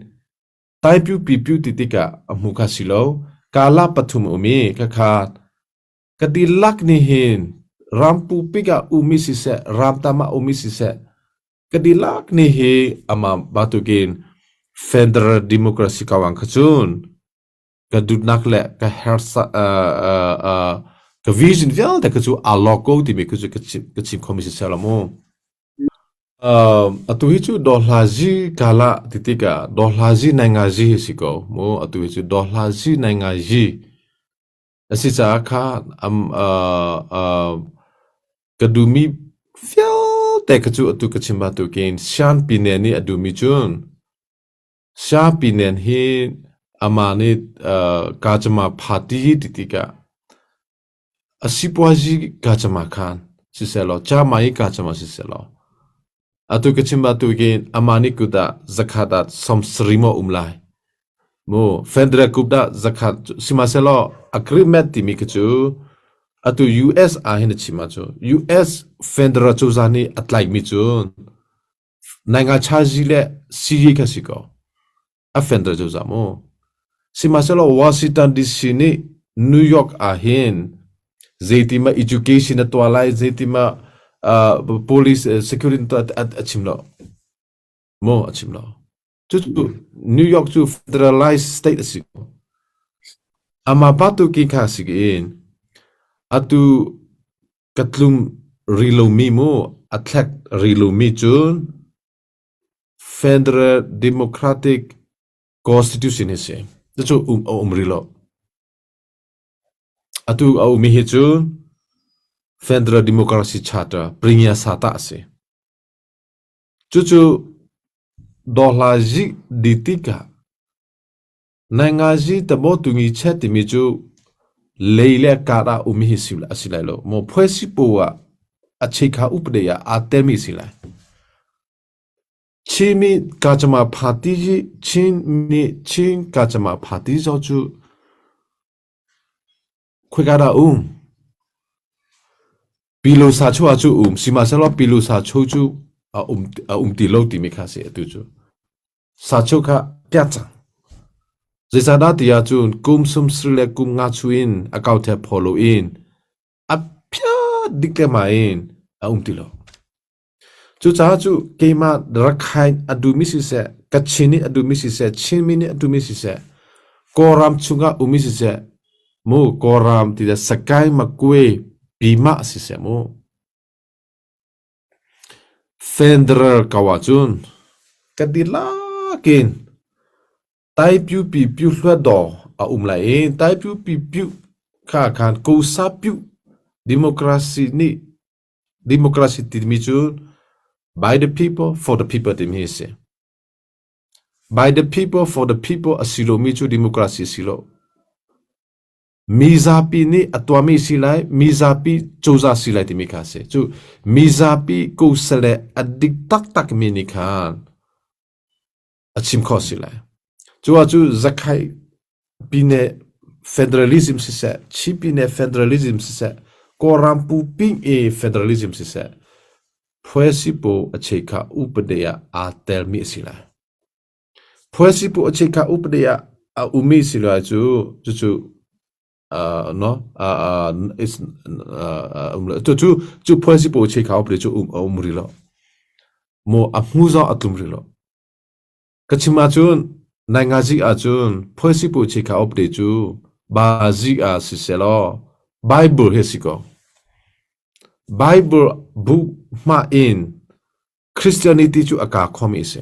Taipyu pipiu ti tikah a hmu kha si lo. Kala pathum a um i khakha ka dihlak nih hin rampupik ah ummi siseh, ramtam ah ummi siseh, ka dihlak nih hi amah bantukin federal democracy ko ang kha cun ka dutnak le ka hersa uh, uh, uh, ka vision vialte kha cu aa lawk ko timi kha cu ka chim ka chim khomi si seh lo mu. Atu hi cu dawhlazi kala ti tikah dawhlazi naingazi hi si ko mu. Atu hi cu dawhlazi naingazi a si caah kha am uh, uh, ka duhmi vialte kha cu atu ka chim bantukin Shan Pine nih a duhmi cun Shan Pine hi amah nih uh, kacama party ti tikah A sipuazi kacama khan sisehlaw cama i kacama sisehlaw atu ka chim bantukin amah nih kut ah zakhat ah sawmsarih maw um lai mu federal kut ah zakhat sihmanhsehlaw agreement timi khi cu atu US ah hin a chim ahcun US federal cozah nih a tlaihmi cu naingachazi le siyi kha si ko. A fenter cozah mu. Sihmanhsehlaw Washington DC nih New York ah hin zeitima education a tuah lai, zeitima uh, police uh, security a, a chim lo. Mu a chim lo. Cucu New York cu federalized state a si ko. Amah pa tu ki kha si in atu ka tlum ri lomi mu a thlek ri lomi cun Federal Democratic Constitution hi si. Cucu um a um rih lo. Atu a ummi hi cu Federal Democracy Charter Premier Sata a si. Cucu dawhla zik di tikah Naingazi tamaw tungi chet timi cu lei le kar ah ummi hi si a si lai lo. Maw phuaisi pu ah a cheikha upade ah aa telmi si lai. Chinmi kacama phati hi Chin nih Chin kacama phati zo cu khoika dah um? Pilu sa chu ah cu um sihmanhsehlaw pilu sa chu cu a um a um ti lo timi kha si atu cu. Sa chu kha piat cang. Zeicahdah ti ahcun kum sum sri le kum nga chu in a kau the phaw lo in a phiat dik le ma in a um ti lo. Cucaah cu keimah Rakhine a duhmi siseh, Kachin nih a duhmi siseh, Chinmi nih a duhmi siseh, Kawlram chungah um i siseh, mu Kawlram ti le Sakai Makwe Pima siseh mu. Federal ko ahcun ka dihlak in Taipyupi Pyuhluatdaw a um lai i Taipyupi Pyu kha khan Kosa Pyu Democracy nih Democracy timi cu by the people for the people timi hi a si. By the people for the people a si lomi cu democracy a si lo. Mizapi nih a tuahmi si lai, mizapi cozah si lai timi kha a si. Cu mizapi kosale a dik taktak mi nih khan a chim khawh si lai. Cu ah cu Zakhai pine federalism siseh, Chin pine federalism siseh, Kawlram puping i federalism siseh, phuasipu a cheikha upade ah aa telmi a si lai. Phuasipu a cheikha upade ah a ummi si lai cu cucu no is cu cu cu phuasipu a cheikha upade cu um a um rih lo. Mu a hmu zong a tlum rih lo. Ka chim ahcun naingazik ahcun phuasipu cheikha upade cu bazik ah siseh law Bible hi a si ko. Bible bu hmah in Christianity cu a kaa khomi a si.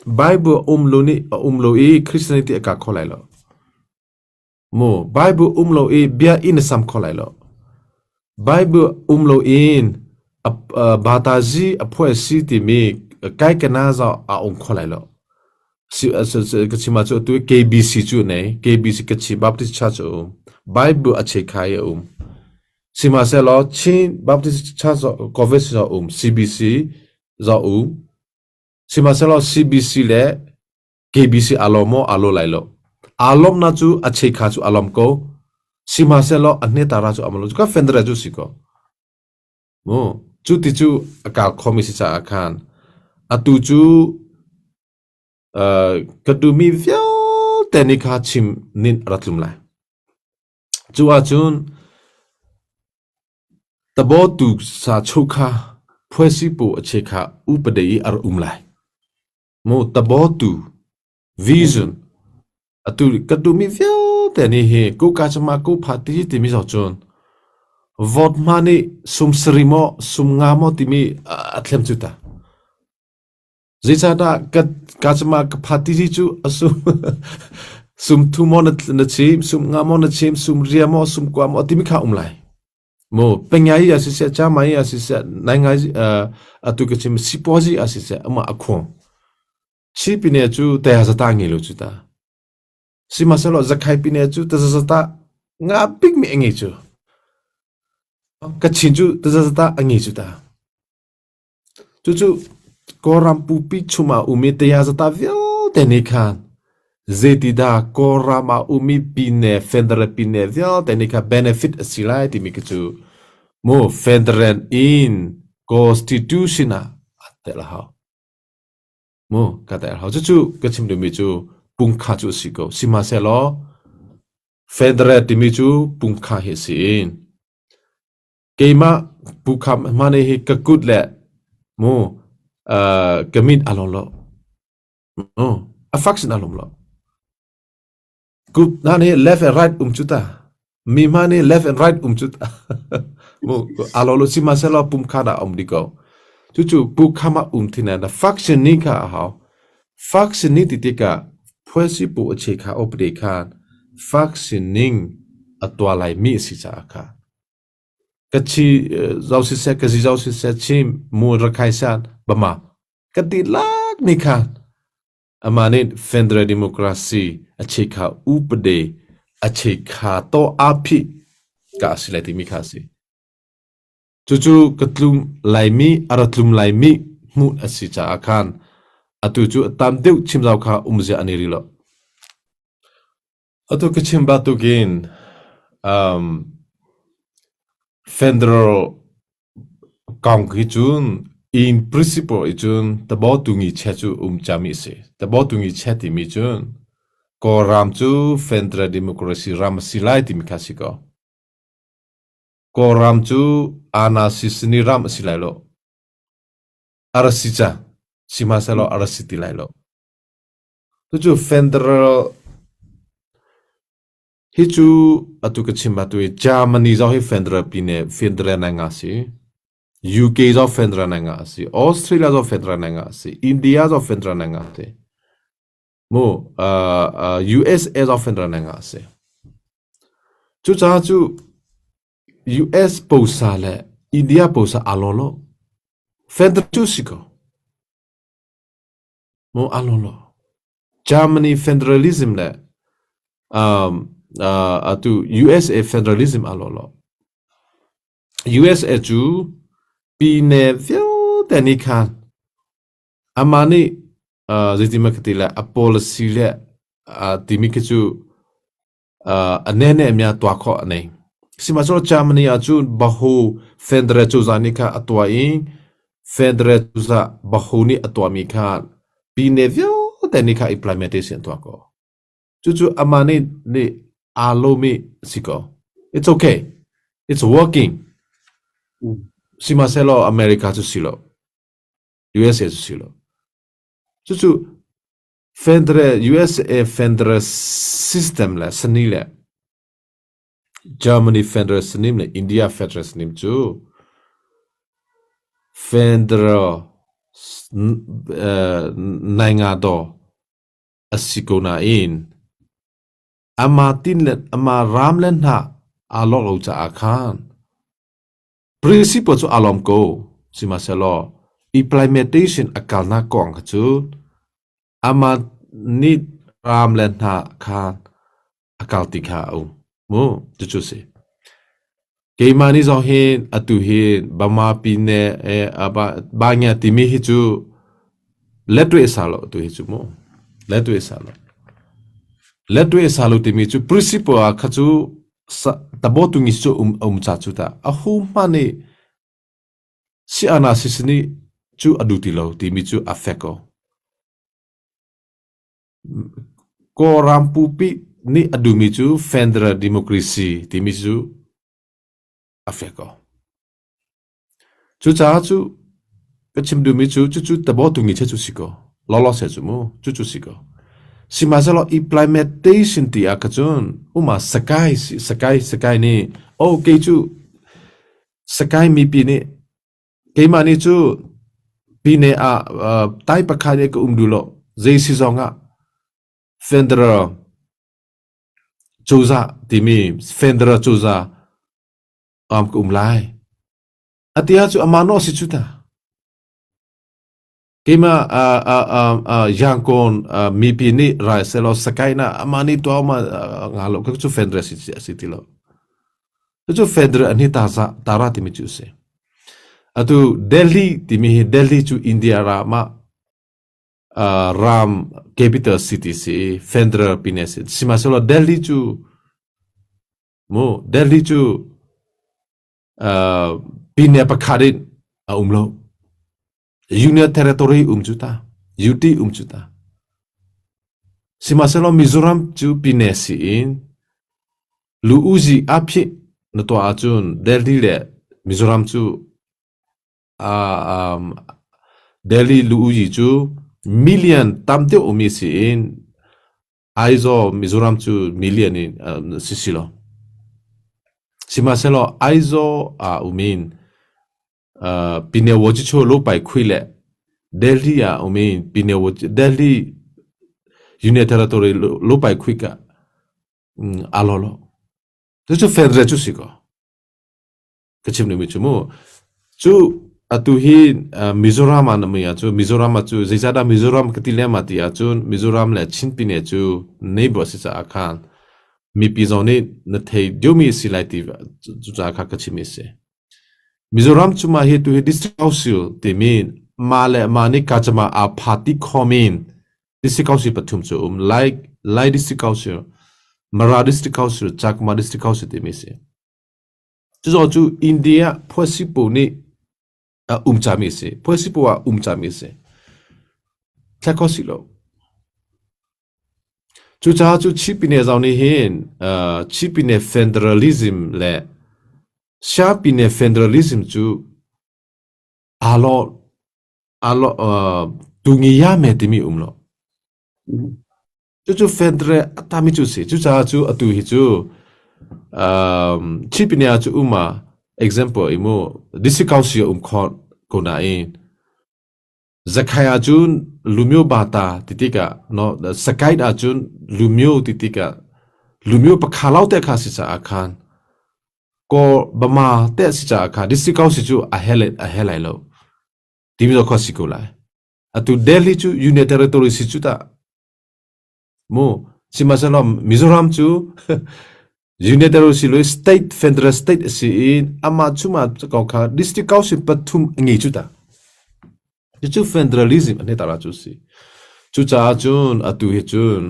Bible um lo nih a um lo i Christianity a kaa kho lai lo. Mu Bible um lo i bia in a sam kho lai lo. Bible um lo in batazi a phuai si timi kai kana za a um kho lai lo. Si ka chim ah cu atu KBC cu nei KBC Kachin Baptist Church a um. Bible a chekhai a um. Sihmanhsehlaw Chin Baptist Church Convention a um, CBC za um. Sihmanhsehlaw CBC le KBC aa lawm maw? Aa law lai lo. Aa lawmhnak cu a cheikha cu a lawm ko. Sihmanhsehlaw a hnetara cu a lo. Ka fendere cu si ko. Mu cu ti cu a kal khomi si caah khan atu cu ka duhmi vialte nih kha chim nin a ra tlum lai. Cu ahcun Tabawtu sa chukha phuasipu a chekha upade i a ra um lai. Mu tabawtu vision atu ka duhmi vialte nih hi kuka cama ku pha ti timi zo cun vote hma nih sum sari maw sum nga maw timi a thlem cu ta. Zeicahdah ka ka cama ka pha ti cu a sum sum thu maw na chim sum nga maw na chim sum ria maw sum kua maw timi kha um lai. Mu pengai a siseh chamai a siseh naingai atu ka chim sipuazi a siseh ama a khuang. Chi pine cu te zata ngi lo cu ta. Sihmanhsehlaw zakhai pine cu ta zata nga bik mi a ngei cu. Ka chin cu ta zata a ngei cu ta. Cucu Kawlram pupi chung ah um i tayazata vialte nih khan zeitidah Kawlram ah ummi pine federal pine vialte nih khan benefit a si lai timi khi cu mu federal in constitution ah a tel a hau. Mu ka tel a hau. Cucu ka chim duhmi cu pungkha cu a si ko. Sihmanhsehlaw federal timi cu pungkha hi a si in Keimah Pu Kham hmane hi ka kut le mu ka mit a lawm lo. Mu a fak sin a lawm lo. Kut na nih left and right um cu ta. Mi hma nih left and right um cu ta. Mu a lo lo sihmanhsehlaw pum kha dah um di ko. Cucu Pu Kham ah um thina na faction ni kha a hau. Faction ni ti tikah phuasi pu a che kha opde khan faction ning a tua lai mi a si caah kha. Ka chi zau siseh ka zi zau siseh chim mu rakhai san bama ka dihlak nih khan amah nih federal democracy a chekha upade a chekha to aphi ka si lai timi kha si cucu ka tlum laimi a ra tlum laimi hmuh a si caah khan atu cu tam deuh chim zau kha umzia ani ri lo Atu ka chim bantukin um, federal kong hi cun in principle i cun tabaw tu ngi che cu um cami a si. Tabaw tu ngi che timi cun Kawlram cu federal democracy ram a si lai timi kha si ko. Kawlram cu anasisini ram a si lai lo. A ra si ca. Sihmanhsehlaw a ra si ti lai lo. Cucu federal. Hi cu atu ka chim atu i Germany zong hi federal pine federal nai nga si. UK zong federal nai nga si. Australia zong federal nai nga si. India zong federal nai nga si. Mu USA zong federal nai nga si. Cucaah cu US posa le India posa aa lo lo. Federal cu si ko. Mu aa lo lo. Germany federalism le atu USA federalism aa lawh lo. USA cu pine vialte nih khan amah nih zeitin ka ti le a policy le timi khi cu a nene mia tuah khawh a nei. Sihmanhsehlaw Germany ah cun Bahu federal cozah nih kha a tuah i federal cozah Bahu nih a tuahmi kha pine vialte nih kha implementation tuah ko. Cucu amah nih nih aa lomi si ko. It's okay. It's working. Sihmanhsehlaw America cu si lo. USA cu si lo. Cucu Federal USA federal system le sani le Germany federal sanim le India federal sanim cu federal naingadaw a si ko nain amah tin le amah ram le hna aa lawk lo caah khan Principle cu aa lawm ko. Sihmanhsehlaw implementation a kalnak kong kha cu amah nih ram le hna kha a kal ti kha a um. Mu, cucu si. Keimah nih zong hin atu hi Bama pine eh, Bangya timi hi cu letwe sa lo tu hi cu mu. Letwe sa lo. Letwe sa lo timi cu principle ah kha cu Tabotungi cu um ca cu ta a hu hma nih si ana sisini cu a duh ti lo timi cu a fek ko. Kawlram pupi nih a duhmi cu federal democracy timi cu a fek ko. Cucaah cu ka chim duhmi cu cucu tabaw-tungi che cu si ko. Lawlaw se cu mu, cucu si ko. Sihmanhsehlaw implementation ti ah kha cun uma Sakai Sakai Sakai nih oh kei cu Sakai mipi nih keimah nih cu pine ah tai pakhat nih ka um duh lo zei si zong ah federal cozah timi federal cozah um ka um lai. Atia cu amah no si cu ta. Keimah Yangon mipi nih rai selaw sakai na amah nih tuah ma nga lo ka cu federal si si ti lo. Cu federal ani ta za tara timi cu si. Atu Delhi timi hi Delhi cu India ra ma ram capital city si federal pine si. Sihmanhsehlaw Delhi cu Mu Delhi cu pine pakhat in a um lo. Union Territory um cu ta. UT um cu ta. Sihmanhsehlaw Mizoram cu pine si in lu uzi a phih na tuah ahcun Delhi le Mizoram cu Delhi lu uzi cu million tam deuh umi si in Aizawl Mizoram cu million in si si lo. Sihmanhsehlaw Aizawl ah um in Pinewo cu lo pai khui le Delhi ah um in Pinewo Delhi Union Territory lo pai khui ka a lo lo. Cucu federal cu si ko. Ka chim duhmi cu mu cu atu hi Mizoram ah na mui ahcun Mizoram ah cu zeicahdah Mizoram ka ti lengmang ti ahcun Mizoram le Chin pine cu neighbor si caah khan mipi zong nih na thei deuhmi si lai ti cucaah kha ka chimmi a si. Mizoram cu mah hi tu hi district council timi mah le mah nih kacama aa phati khomin district council pathum cu um Lai Lai district council Mara district council Chakma district council timi si. Cuzaw cu India phuasipu nih a um cami a si. Phuasipu ah um cami a si. Thlek kho si lo. Cucaah cu Chipine zong nih hin uh, Chipine federalism le Siapine federalism cu aa lawh aa lawh uh, tungi ya me timi um lo. Cucu federal a tami cu si. Cucaah cu atu hi cu um, Chipine ah cu um ah example imu district council um kho ko nain Zakhai ahcun Lumio Bata ti tikah no Sakait ahcun Lumio ti tikah Lumio pakha lo te kha si caah khan ko Bama te si caah kha district council cu a hel a hel lai lo timi zo kha si ko lai. Atu Delhi cu Union Territory si cu ta mu sihmanhsehlaw Mizoram cu Union Territory si lo state federal state a si i amah chungah ko kha district council pathum a ngei cu ta. Cucu federalism an tara cu si. Cucaah cun atu hi cun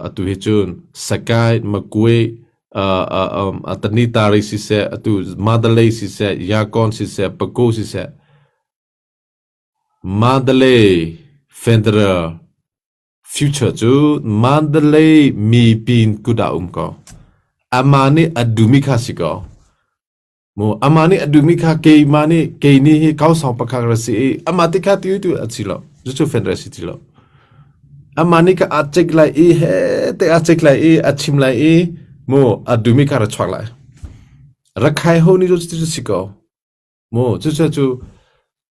atu hi cun Sakai, Makwe, Tanitari siseh, atu Mandalay siseh, Yangon siseh, Pago siseh, Mandalay Federal future cu Mandalay mipin kut ah um ko. Amah nih a duhmi kha si ko. Mu amah nih a duhmi kha keimah nih kei nih hi kausang pakhat ra si i amah ti kha ti tu a si lo. Cucu federal si ti lo. Amah nih ka a cek lai i he te a cek lai i a chim lai i mu a duhmi kha ra chuak lai. Rakhai ho ni cu cu si ko. Mu cucu cu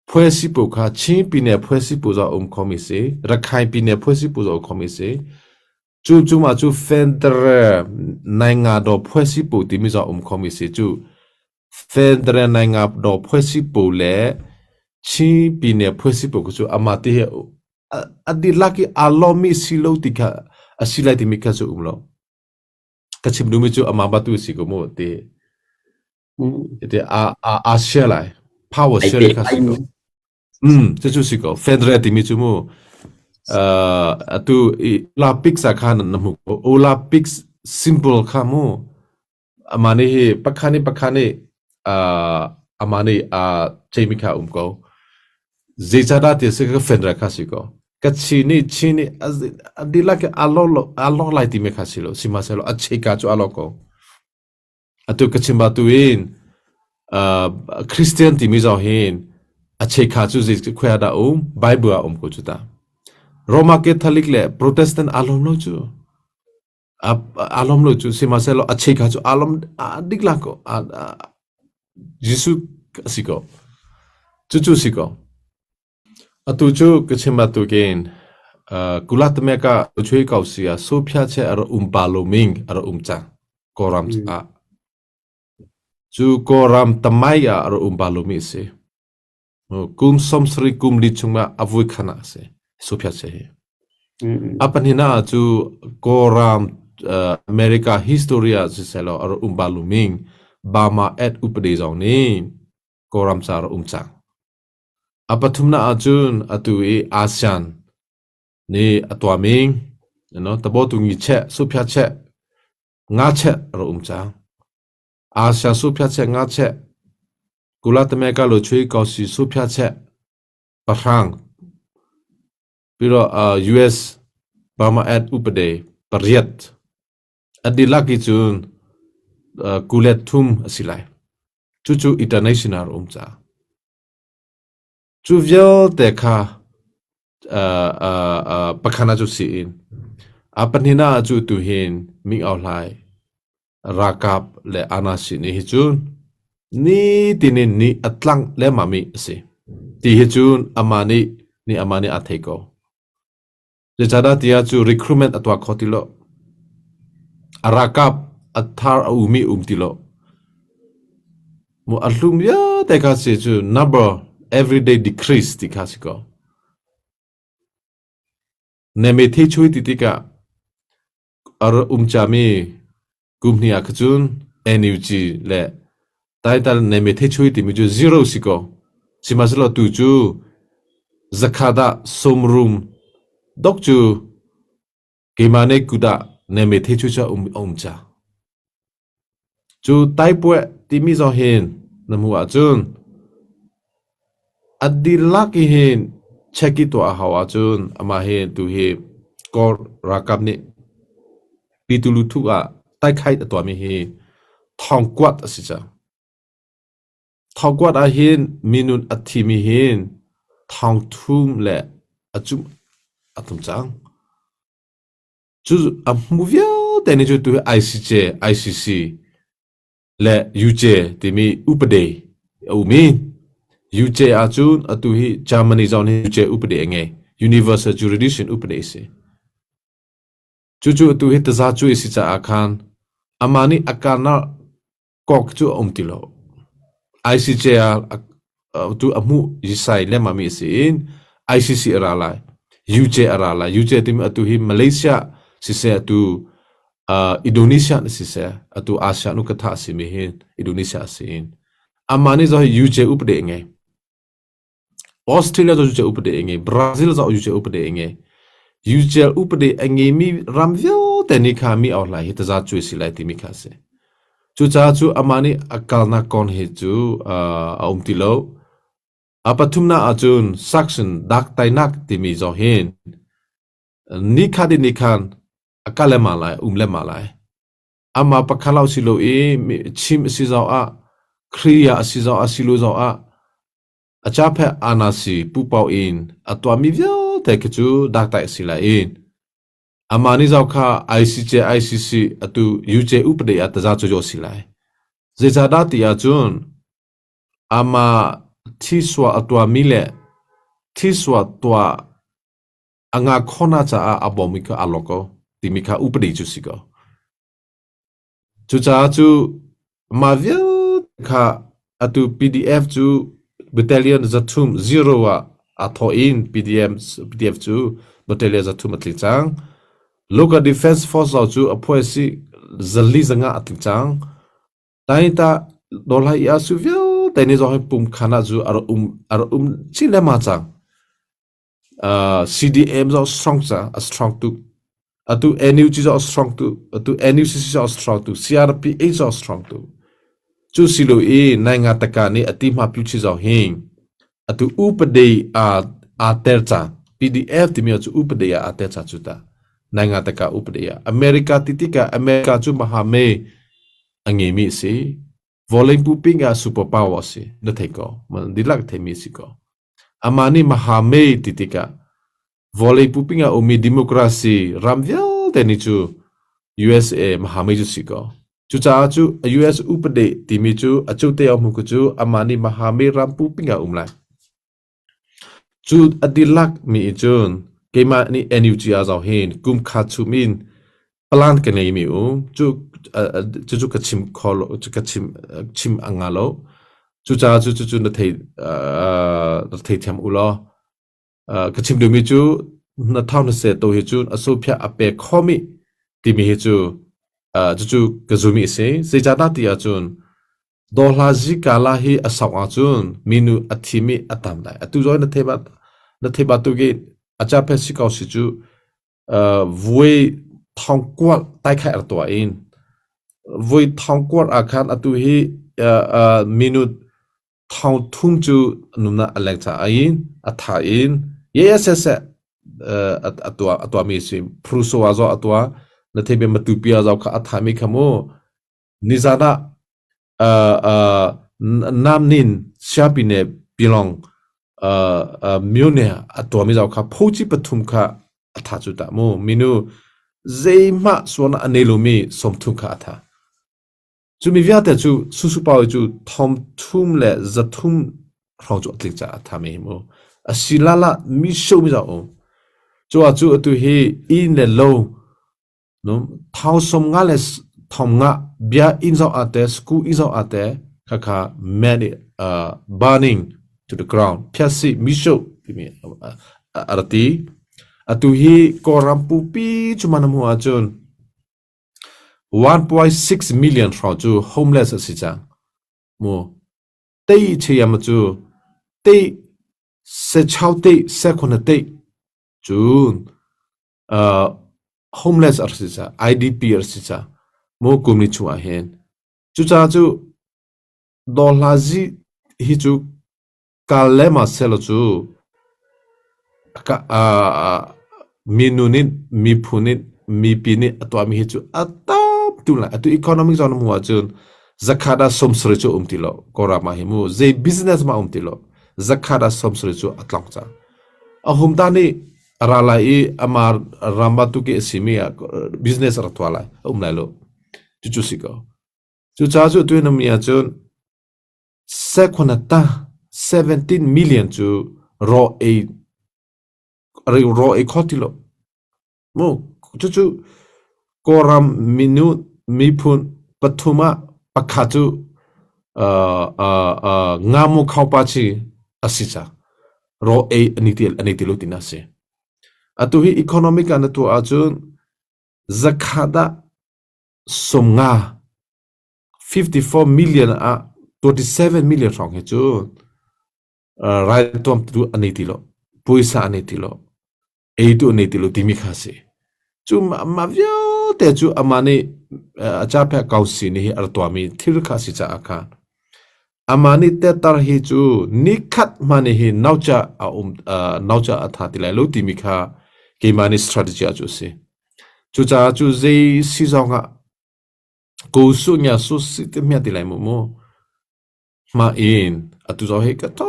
phuai pu kha Chin pine phuai pu za um khomi si. Rakhine pine phuai pu za um khomi si. Cu cungah cu Federer Naingadaw phuaisipu timi zong a um khomi si. Cu Federer Naingadaw phuaisipu le Chin Pine phuaisipu khi cu amah ti hi a dihlak i aa lawmmi si lo ti kha a si lai timi kha cu um lo. Ka chim duhmi cu amah batu si ko mu ti. Ti a a a share lai. Power share kha si ko. Cucu si ko. Federal timi cu mu uh, atu i Olympics ah khan na hmu ko. Olympics symbol kha mu amah nih hi pakhat nih pakhat nih uh, amah nih uh, ceimi kha um ko. Zeicahdah ti a si ka federal kha si ko. Ka chi nih chi nih a dihlak i a lo a lo lai timi kha si lo. Sihmanhsehlaw a cheka cu a lo ko. Atu ka chim batu in uh, Christian timi zong hin a cheikha cu zei khua dah um Bible ah um ko cu ta. Roma Catholic le Protestant aa lawm lo cu. Aa lawm lo cu sihmanhsehlaw a cheikha cu aa lawm a dik la ko. Jesuh a si ko. Cucu si ko. Atu cu ka chim bantukin Kulatemek ah Chui ko si ah Sophia che a ra um pa lo ming a ra um cang Kawlram ah. Cu Kawlram tamai ah a ra um pa lo mi a si. Kum 70 kum li chungah a vui khan ah a si Sophia che hi. A pahnih ah cu Kawlram America history ah siseh law a ra um ba lo ming Burma at upade zong nih Kawlram ca a ra um cang. A pathumnak ahcun atu i ASEAN nih a tuahmi tabotungi cheh, suphiah cheh, nga cheh a rak um cang. ASEAN suphiah cheh, nga cheh, Kulatameka Lochui Kausi suphiah cheh, pahrang, pero US Burma Act upade pariat a dihlak i cun kulet thum a si lai. Cucu international um caah. Cu vialte kha pakhat ah cu si in a pahnihnak ah cu tu hin Ming Aung Hlaing ralkap le anasi nih hi cun nitin in ni a tlangh lengmang mi a si. Ti hi cun amah nih nih amah nih aa thei ko. Zeicahdah tiah cu recruitment a tuah kho ti lo. A ralkap a thar a umi um ti lo. Mu a hlum vialte kha si cu number everyday decrease ti kha si ko. Neme the chui ti tikah a um cami kum hnih ah kha cun NUG le Taital neme the chui timi cu zero si ko. Sihmanhsehlaw tu cu zakhat ah sawmrum dok cu keimah nih kut ah neme the chui cu a um, a um ca. Cu taipueh timi zong hin na hmuh ahcun a dihlak i hin check i tuah a hau ahcun amah hi tu hi Kawl ralkap nih Pitulu ah taikhait a tuahmi hi thongkuat a si cang. Thongkuat ahhin minun a thimi hin thongthum le a cum. a tum cang. Cu a hmu vialte nih cu tu hi ICJ, ICC le UJ timi upade a um i UJ ahcun atu hi Germany zong nih UJ upade a ngei. Universal Jurisdiction upade a si. Cucu atu hi taza cu a si caah khan amah nih a karnak kok cu a um ti lo. ICJ ah tu a hmuh yisai lengmang mi a si in ICC a ra lai. UJ a ra lai. UJ timi atu hi Malaysia siseh atu uh, Indonesia na siseh atu Asia nu katha a simi hi Indonesia a si in amah nih zoh hi UJ upade a ngei. Australia cu UJ upade a ngei, Brazil zong UJ upade a ngei. UJ upade a ngeimi ram vialte nih kha mi auhlai hi taza cuai si lai timi kha a si. Cucaah cu amah nih a kalnak kong hi cu uh, a um ti lo. A pathumnak ahcun Saxon daktainak timi zong hin nikhat in nikhan a kal lengmang lai, um lengmang lai. Amah pakhat lo si lo i chim a si zong ah, Khriya a si zong ah, si lo zong ah, A caphe anasi pupau in a tuahmi vialte khi cu daktai a si lai i amah nih zau kha ICJ, ICC atu UJ upadi ah taza cu a si lai. Zeicahdah ti ahcun amah thisua a tuahmi le thisua tuah a ngah khawhnak caah a bawmmi kha aa lawk ko timi kha upadi cu si ko. Cucaah cu mah vialte kha atu PDF cu battalion 300 zero ah aa thawh in PDF, PDF cu battalion 300 a tling cang. Local Defense Force zong cu a phuaisi 400 zanga a tling cang. Taita dawlai i asu vialte nih zong hi pum khan ah cu a rak um a rak um chin lengmang cang. CDM zong strong ca a strong tuk. Atu NUG zong a strong tuk. Atu NUCC zong a strong tuk. CRPA zong a strong tuk. Cu si lo i nai nga taka nih a ti hma pyu chi zong hi atu upade a a ter ca PDF timi cu upade a a ter ca cu ta nai nga taka upade a America ti tikah America cu mahame a ngeimi a si. Vawlei puping ah super power a si. Na thei ko. Man dilak theimi si ko. Amah nih Mahame ti tikah vawlei puping ah ummi democracy ram vialte nih cu USA Mahame cu si ko. Cucaah cu US upade timi cu a cute a hmu cu amah nih Mahame ram puping ah um lai. Cu a dilak mi cun keimah nih NUG ah zong hin kum khat chung in plan ka ngei mi um cu cucu ka chim kho lo cu ka chim chim a nga lo cucaah cu cucu na thei na theithiam u law ka chim duhmi cu na thau na se to hi cu a sophia a pe khomi timi hi cu cucu ka zumi a si zeicahdah ti ahcun Dawhla zikala hi a sok ahcun minu a thimi a tam lai atu zong na thei na thei ba tu ki acha phe si ko si cu Vui thongkualh taikhai a tuah in vui thongkualh ah khan atu hi minute thongthum cu nunnak a leng caah in a tha in yes a tuah a tuahmi a si. Pruso ah zoh a tuah na thei bia Matupi ah zoh kha a thami kha mu Nizan ah namnin siapi ne pilong myone a tuahmi zau kha phoci pathum kha a tha cu ta mu minu zeihmah suan a nei lomi 30 kha a tha cu mi vialte cu susu pau cu thom thum le zathum hrawng cu a tling caah a tha mi mu asilala mi sho mi zau um cu ah cu atu hi inn le lo Thau 50 le 50 bia inn zoh ah teh school inn zoh ah teh khakha man i burning to the ground phiasi misho timi a ra ti. Atu hi Kawlram pupi cu man hmuh ahcun 1.6 million hrawng cu homeless a si cang. Mu tei cheyam cu tei sechau tei sekhon tei cun homeless a si ca IDP a si ca mu kum ni chung ah hin cucaah cu dawhlazi hi cu kal le ma selo cu minu nih miphun nih mipi nih a tuahmi hi cu a tam tu lai atu economic zone mu ahcun zakhat ah 70 cu um ti lo Kawlram ah hi mu zei business ma um ti lo zakhat ah 70 cu a tlong cang a hum ta nih. A ra lai i amah ram bantuk i a simi ah business a rak tuah lai. A um lai lo. Cucu si ko. Cucaah cu tu na mi ahcun sekhonata 17 million cu raw ei raw ei kho ti lo. Mu cucu Kawlram minu miphun pathum ah pakhat cu ngamu khaupa chi a si cang. Raw ei an i an i ti lo tina si. Atu hi economic ah na tuah ahcun zakhat ah 50 54 million ah 27 million hrawng hi cu raituam tu an nei ti lo puaisa an nei ti lo ei tu an nei ti lo timi kha si cu mah vialte cu amah nih a caphe kausi nih hi a tuahmi thil kha si caah khan amah nih tetar hi cu nikhat hmanh hi nauca a um nauca a tha ti lai lo timi kha keimah nih strategy ah cu a si cucaah cu zei si zong ah ko su nya su si te mia ti lai mu mu Ma in atu zong hi ka to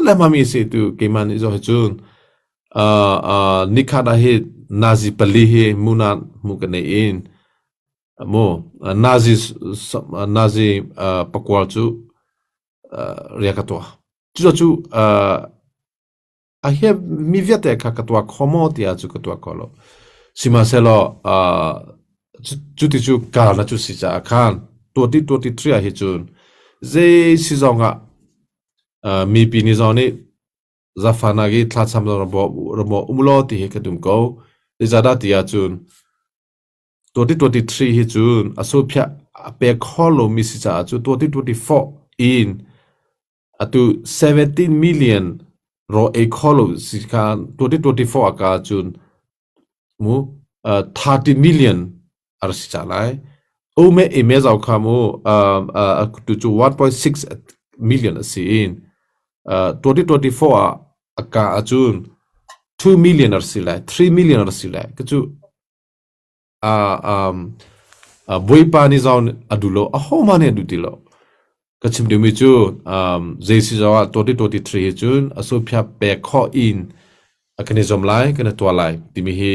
le mami si tu keimah nih zong hi cun nikhat ah hi nazi pali hi muna mu ka nei in mu nazi nazi pakual cu ria ka tuah cu cu A hi mi vialte kha ka tuah kho maw tiah cu ka tuah kho lo. Sihmanhsehlaw cuti cu kar na cu si caah khan 2023 ah hi cun zei si zong ah mipi nih zong nih zafanak i thlacam ramo um law ti hi ka dum ko. Zeicahdah ti ahcun 2023 hi cun a sophiah a pek kho lomi si caah cu 2024 in Atu 17 million raw ei kho lo si kha 2024 ah ka cun mu 30 million a ra si ca lai. Ume ime zau kha mu tu cu 1.6 million a si in 2024 ah a ka ahcun 2 million a si lai 3 million a si lai ka cu Bawipa nih zawn a duh lo, ahohmanh nih an duh ti lo. Ka chim duhmi cu zei si zong ah 2023 hi cun a sophiah pek khawh in kan i zuam lai, kan i tuah lai timi hi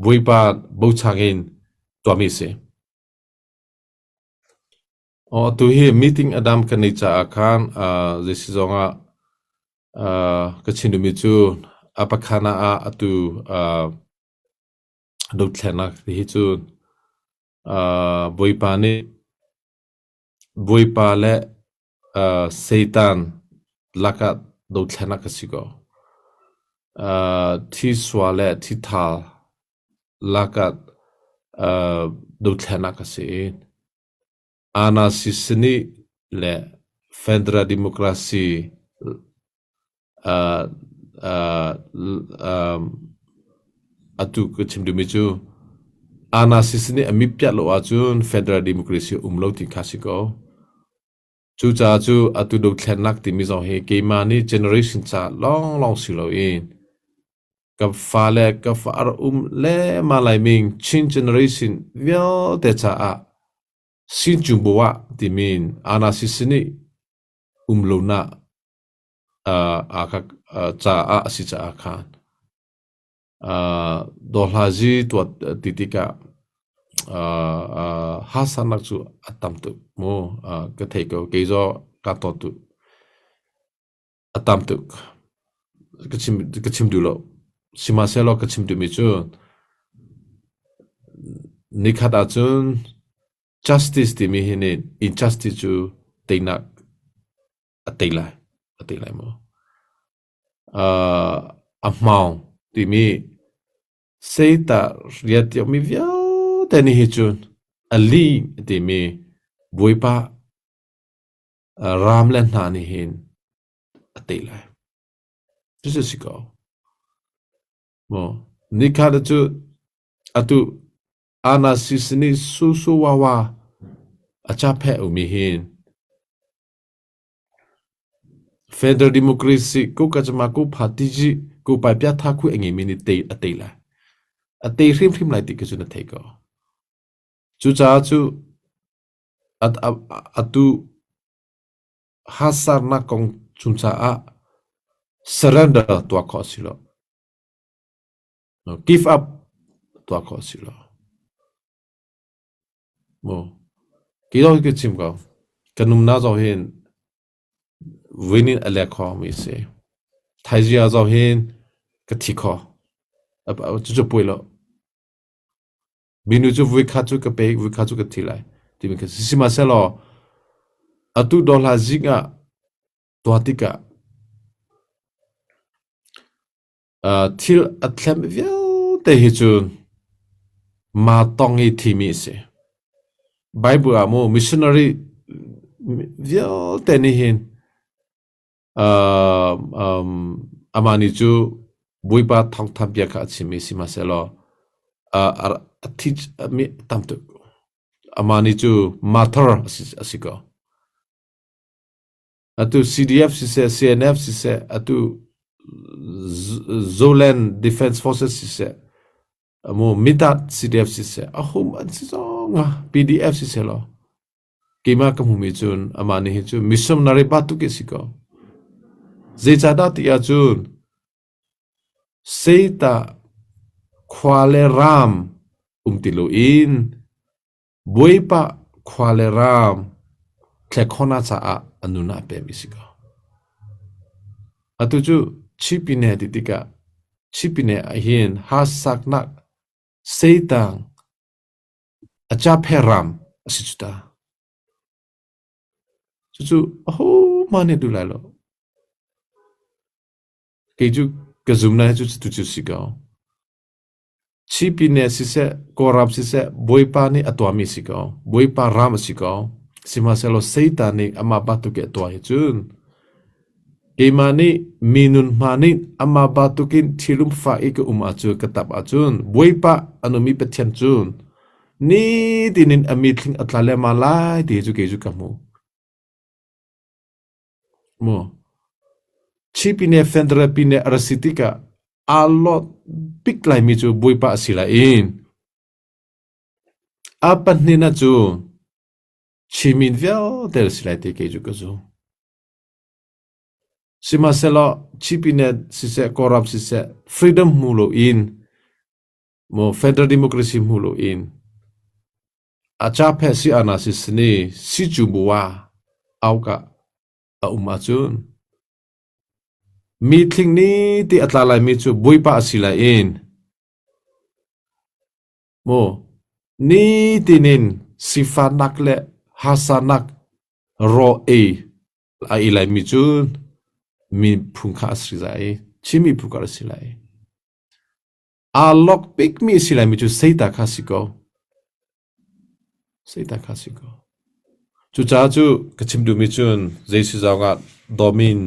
Bawipa bochan in tuahmi a si. Atu hi meeting a dam kan neih caah khan zei si zong ah Ka chim duhmi cu a pakhat ah atu dothlennak ti hi cu Bawipa nih Bawipa le Satan lakah dothlennak a si ko. Thisua le thithal lakah dothlennak a si i Anasisini le Federal Democracy atu ka chim duhmi cu Anasisini a mit piah lo ahcun Federal Democracy a um lo ti kha si ko. Cucaah cu atu dothlennak timi zong hi keimah nih generation ca lawnglawng si loin ka fale ka fa a um lengmang laiming Chin generation vialte caah Sinchungbuah timi anasisini um lonak caah a si caah khan dawhlazi tuah ti tikah harsatnak cu a tam tuk mu ka thei ko kei zong kaa tawn tuk. A tam tuk. Ka chim, ka chim duh lo. Sihmanhsehlaw ka chim duhmi cu nikhat ahcun justice timi hi nih injustice cu teinak a tei lai. A tei lai maw? Uh, a hmaung timi seita riantiakmi vialte nih hi cun a lih timi Bawipa ram le hna nih hin a tei lai. Cucu si ko. Maw nikhat cu atu Anasisini susu wawa a cha phe umi hin Federal Democracy ku ka chama ku party ji ku pai pia tha khu angi mi ni tei a tei lai. A tei hrimhrim lai ti ka cu na thei ko. Cucaah cu Atu hasarnak kong chung caah. Surrender tuah khawh a si lo. Give up tuah khawh a si lo. Mu. Ki zong hi ka chim ko. Ka numna zong hin vui nih a lek kho mi a si. Thaizia zong hin ka thi kho. Cucu pui lo. Minu cu vui kha cu ka pe, vui kha cu ka thi lai. Timi kha si. Sihmanhsehlaw atu dawhla zing ah tuah tikah Thil a thlem vialte hi cu maa tong i thimi a si. Bible ah mu missionary vialte nih hin amah nih cu Bawipa thawngtha bia kha a chim i sihmanhsehlaw a thi mi tam tuk. Amah nih cu martyr a si ko. Atu CDF siseh, CNF siseh, atu Zoland Defense Forces siseh, amu Midat CDF siseh, ahum an si zong ah PDF siseh law keimah ka hmumi cun amah nih hi cu missionary batuk si ko. Zeicahdah ti ahcun Satan khua le ram um ti loin Bawipa khua le ram tlekhona caah a nun ah pemi si ko. Atu cu Chipine ti tikah Chipine ahhin hasaknak Satan a caphe ram a si cu ta. Cucu ahohmah nih duh lai lo. Kei cu ka zum lai cu tu cu si ko. Chipine siseh, Kawlram siseh, Bawipa nih a tuahmi si ko. Bawipa ram a si ko. Sihmanhsehlaw Satan nih amah bantuk i a tuah hi cun keimah nih mi nun hma nih amah bantukin thilum fa i ka um ahcun ka tap ahcun Bawipa a nungmi Pathian cun nitin in a mithling a tla lengmang lai ti cu kei cu ka hmu. Mu. Chipine federal pine a ra si tikah aa lawt bik laimi cu Bawipa a si lai i a pahnihnak cu Chinmi vialte a si lai ti kei cu ka zum. Sihmanhsehlaw Chipine siseh Kawlram siseh freedom hmu loin maw federal democracy hmu loin a ca phe si ana si sini si cu bua auka a um ahcun mi thling ni ti a tla lai mi cu Bawipa a si lai in mu ni tinin sifanak le hasanak raw ei a ei lai mi cu mi phung kha a si lai Chin miphun kha a si lai. Aa lok bikmi a si laimi cu Satan kha si ko. Satan kha si ko. Cucaah cu ka chim duhmi cun zei si zong ah dawmin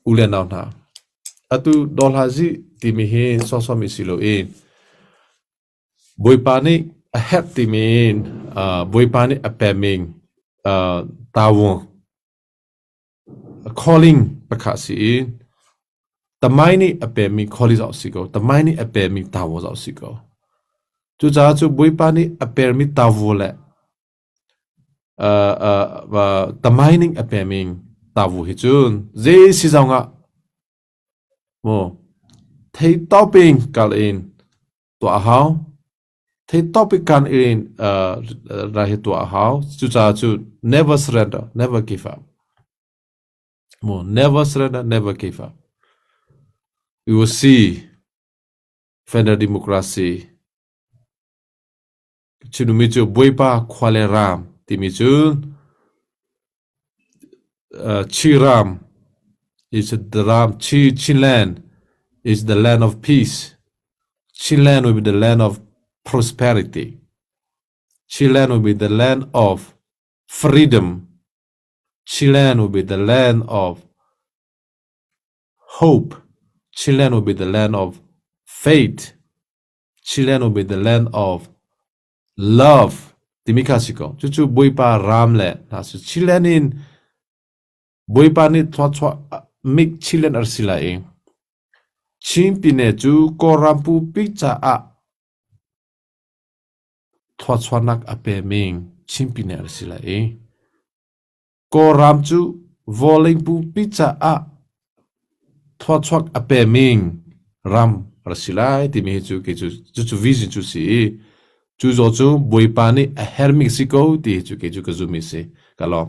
u le nau hna. Atu dawhlazi timi hi sawsawmi si lo i Bawipa nih a herh timi in Bawipa nih a peming tawung Calling pakhat a si i tamai nih a pemmi calling zong a si ko. Tamai nih a pemmi tawo zong a si ko. Cucaah cu Bawipa nih a permi tawo le tamai ning a pemi tawo hi cun zei si zong ah maw thei tawping kal in tuah a hau. Thei topic kan in ra hi tuah a hau. Cucaah cu never surrender, never give up. Mu never surrender, never give up. You will see federal democracy. Chinumi cu Bawipa khua le ram timi cu Chiram is the ram Chi Chinland is the land of peace. Chinland will be the land of prosperity. Chinland will be the land of freedom. Chinland will be the land of hope. Chinland will be the land of faith. Chinland will be the land of love timi kha si ko. Cucu Bawipa ram le hna si. Chilen in Bawipa nih thluachuah mik Chilen ar si lai i Chin pine cu Kawlram pupi caah thluachuahnak a pe ming Chin pine ar si lai i Kawlram cu vawlei pupi caah. thluachuak a pemi ram ra si lai timi hi cu kei cu cucu vision cu si i cu zaw cu Bawipa nih a hermi si ko ti hi cu kei cu ka zummi si. Ka lawm.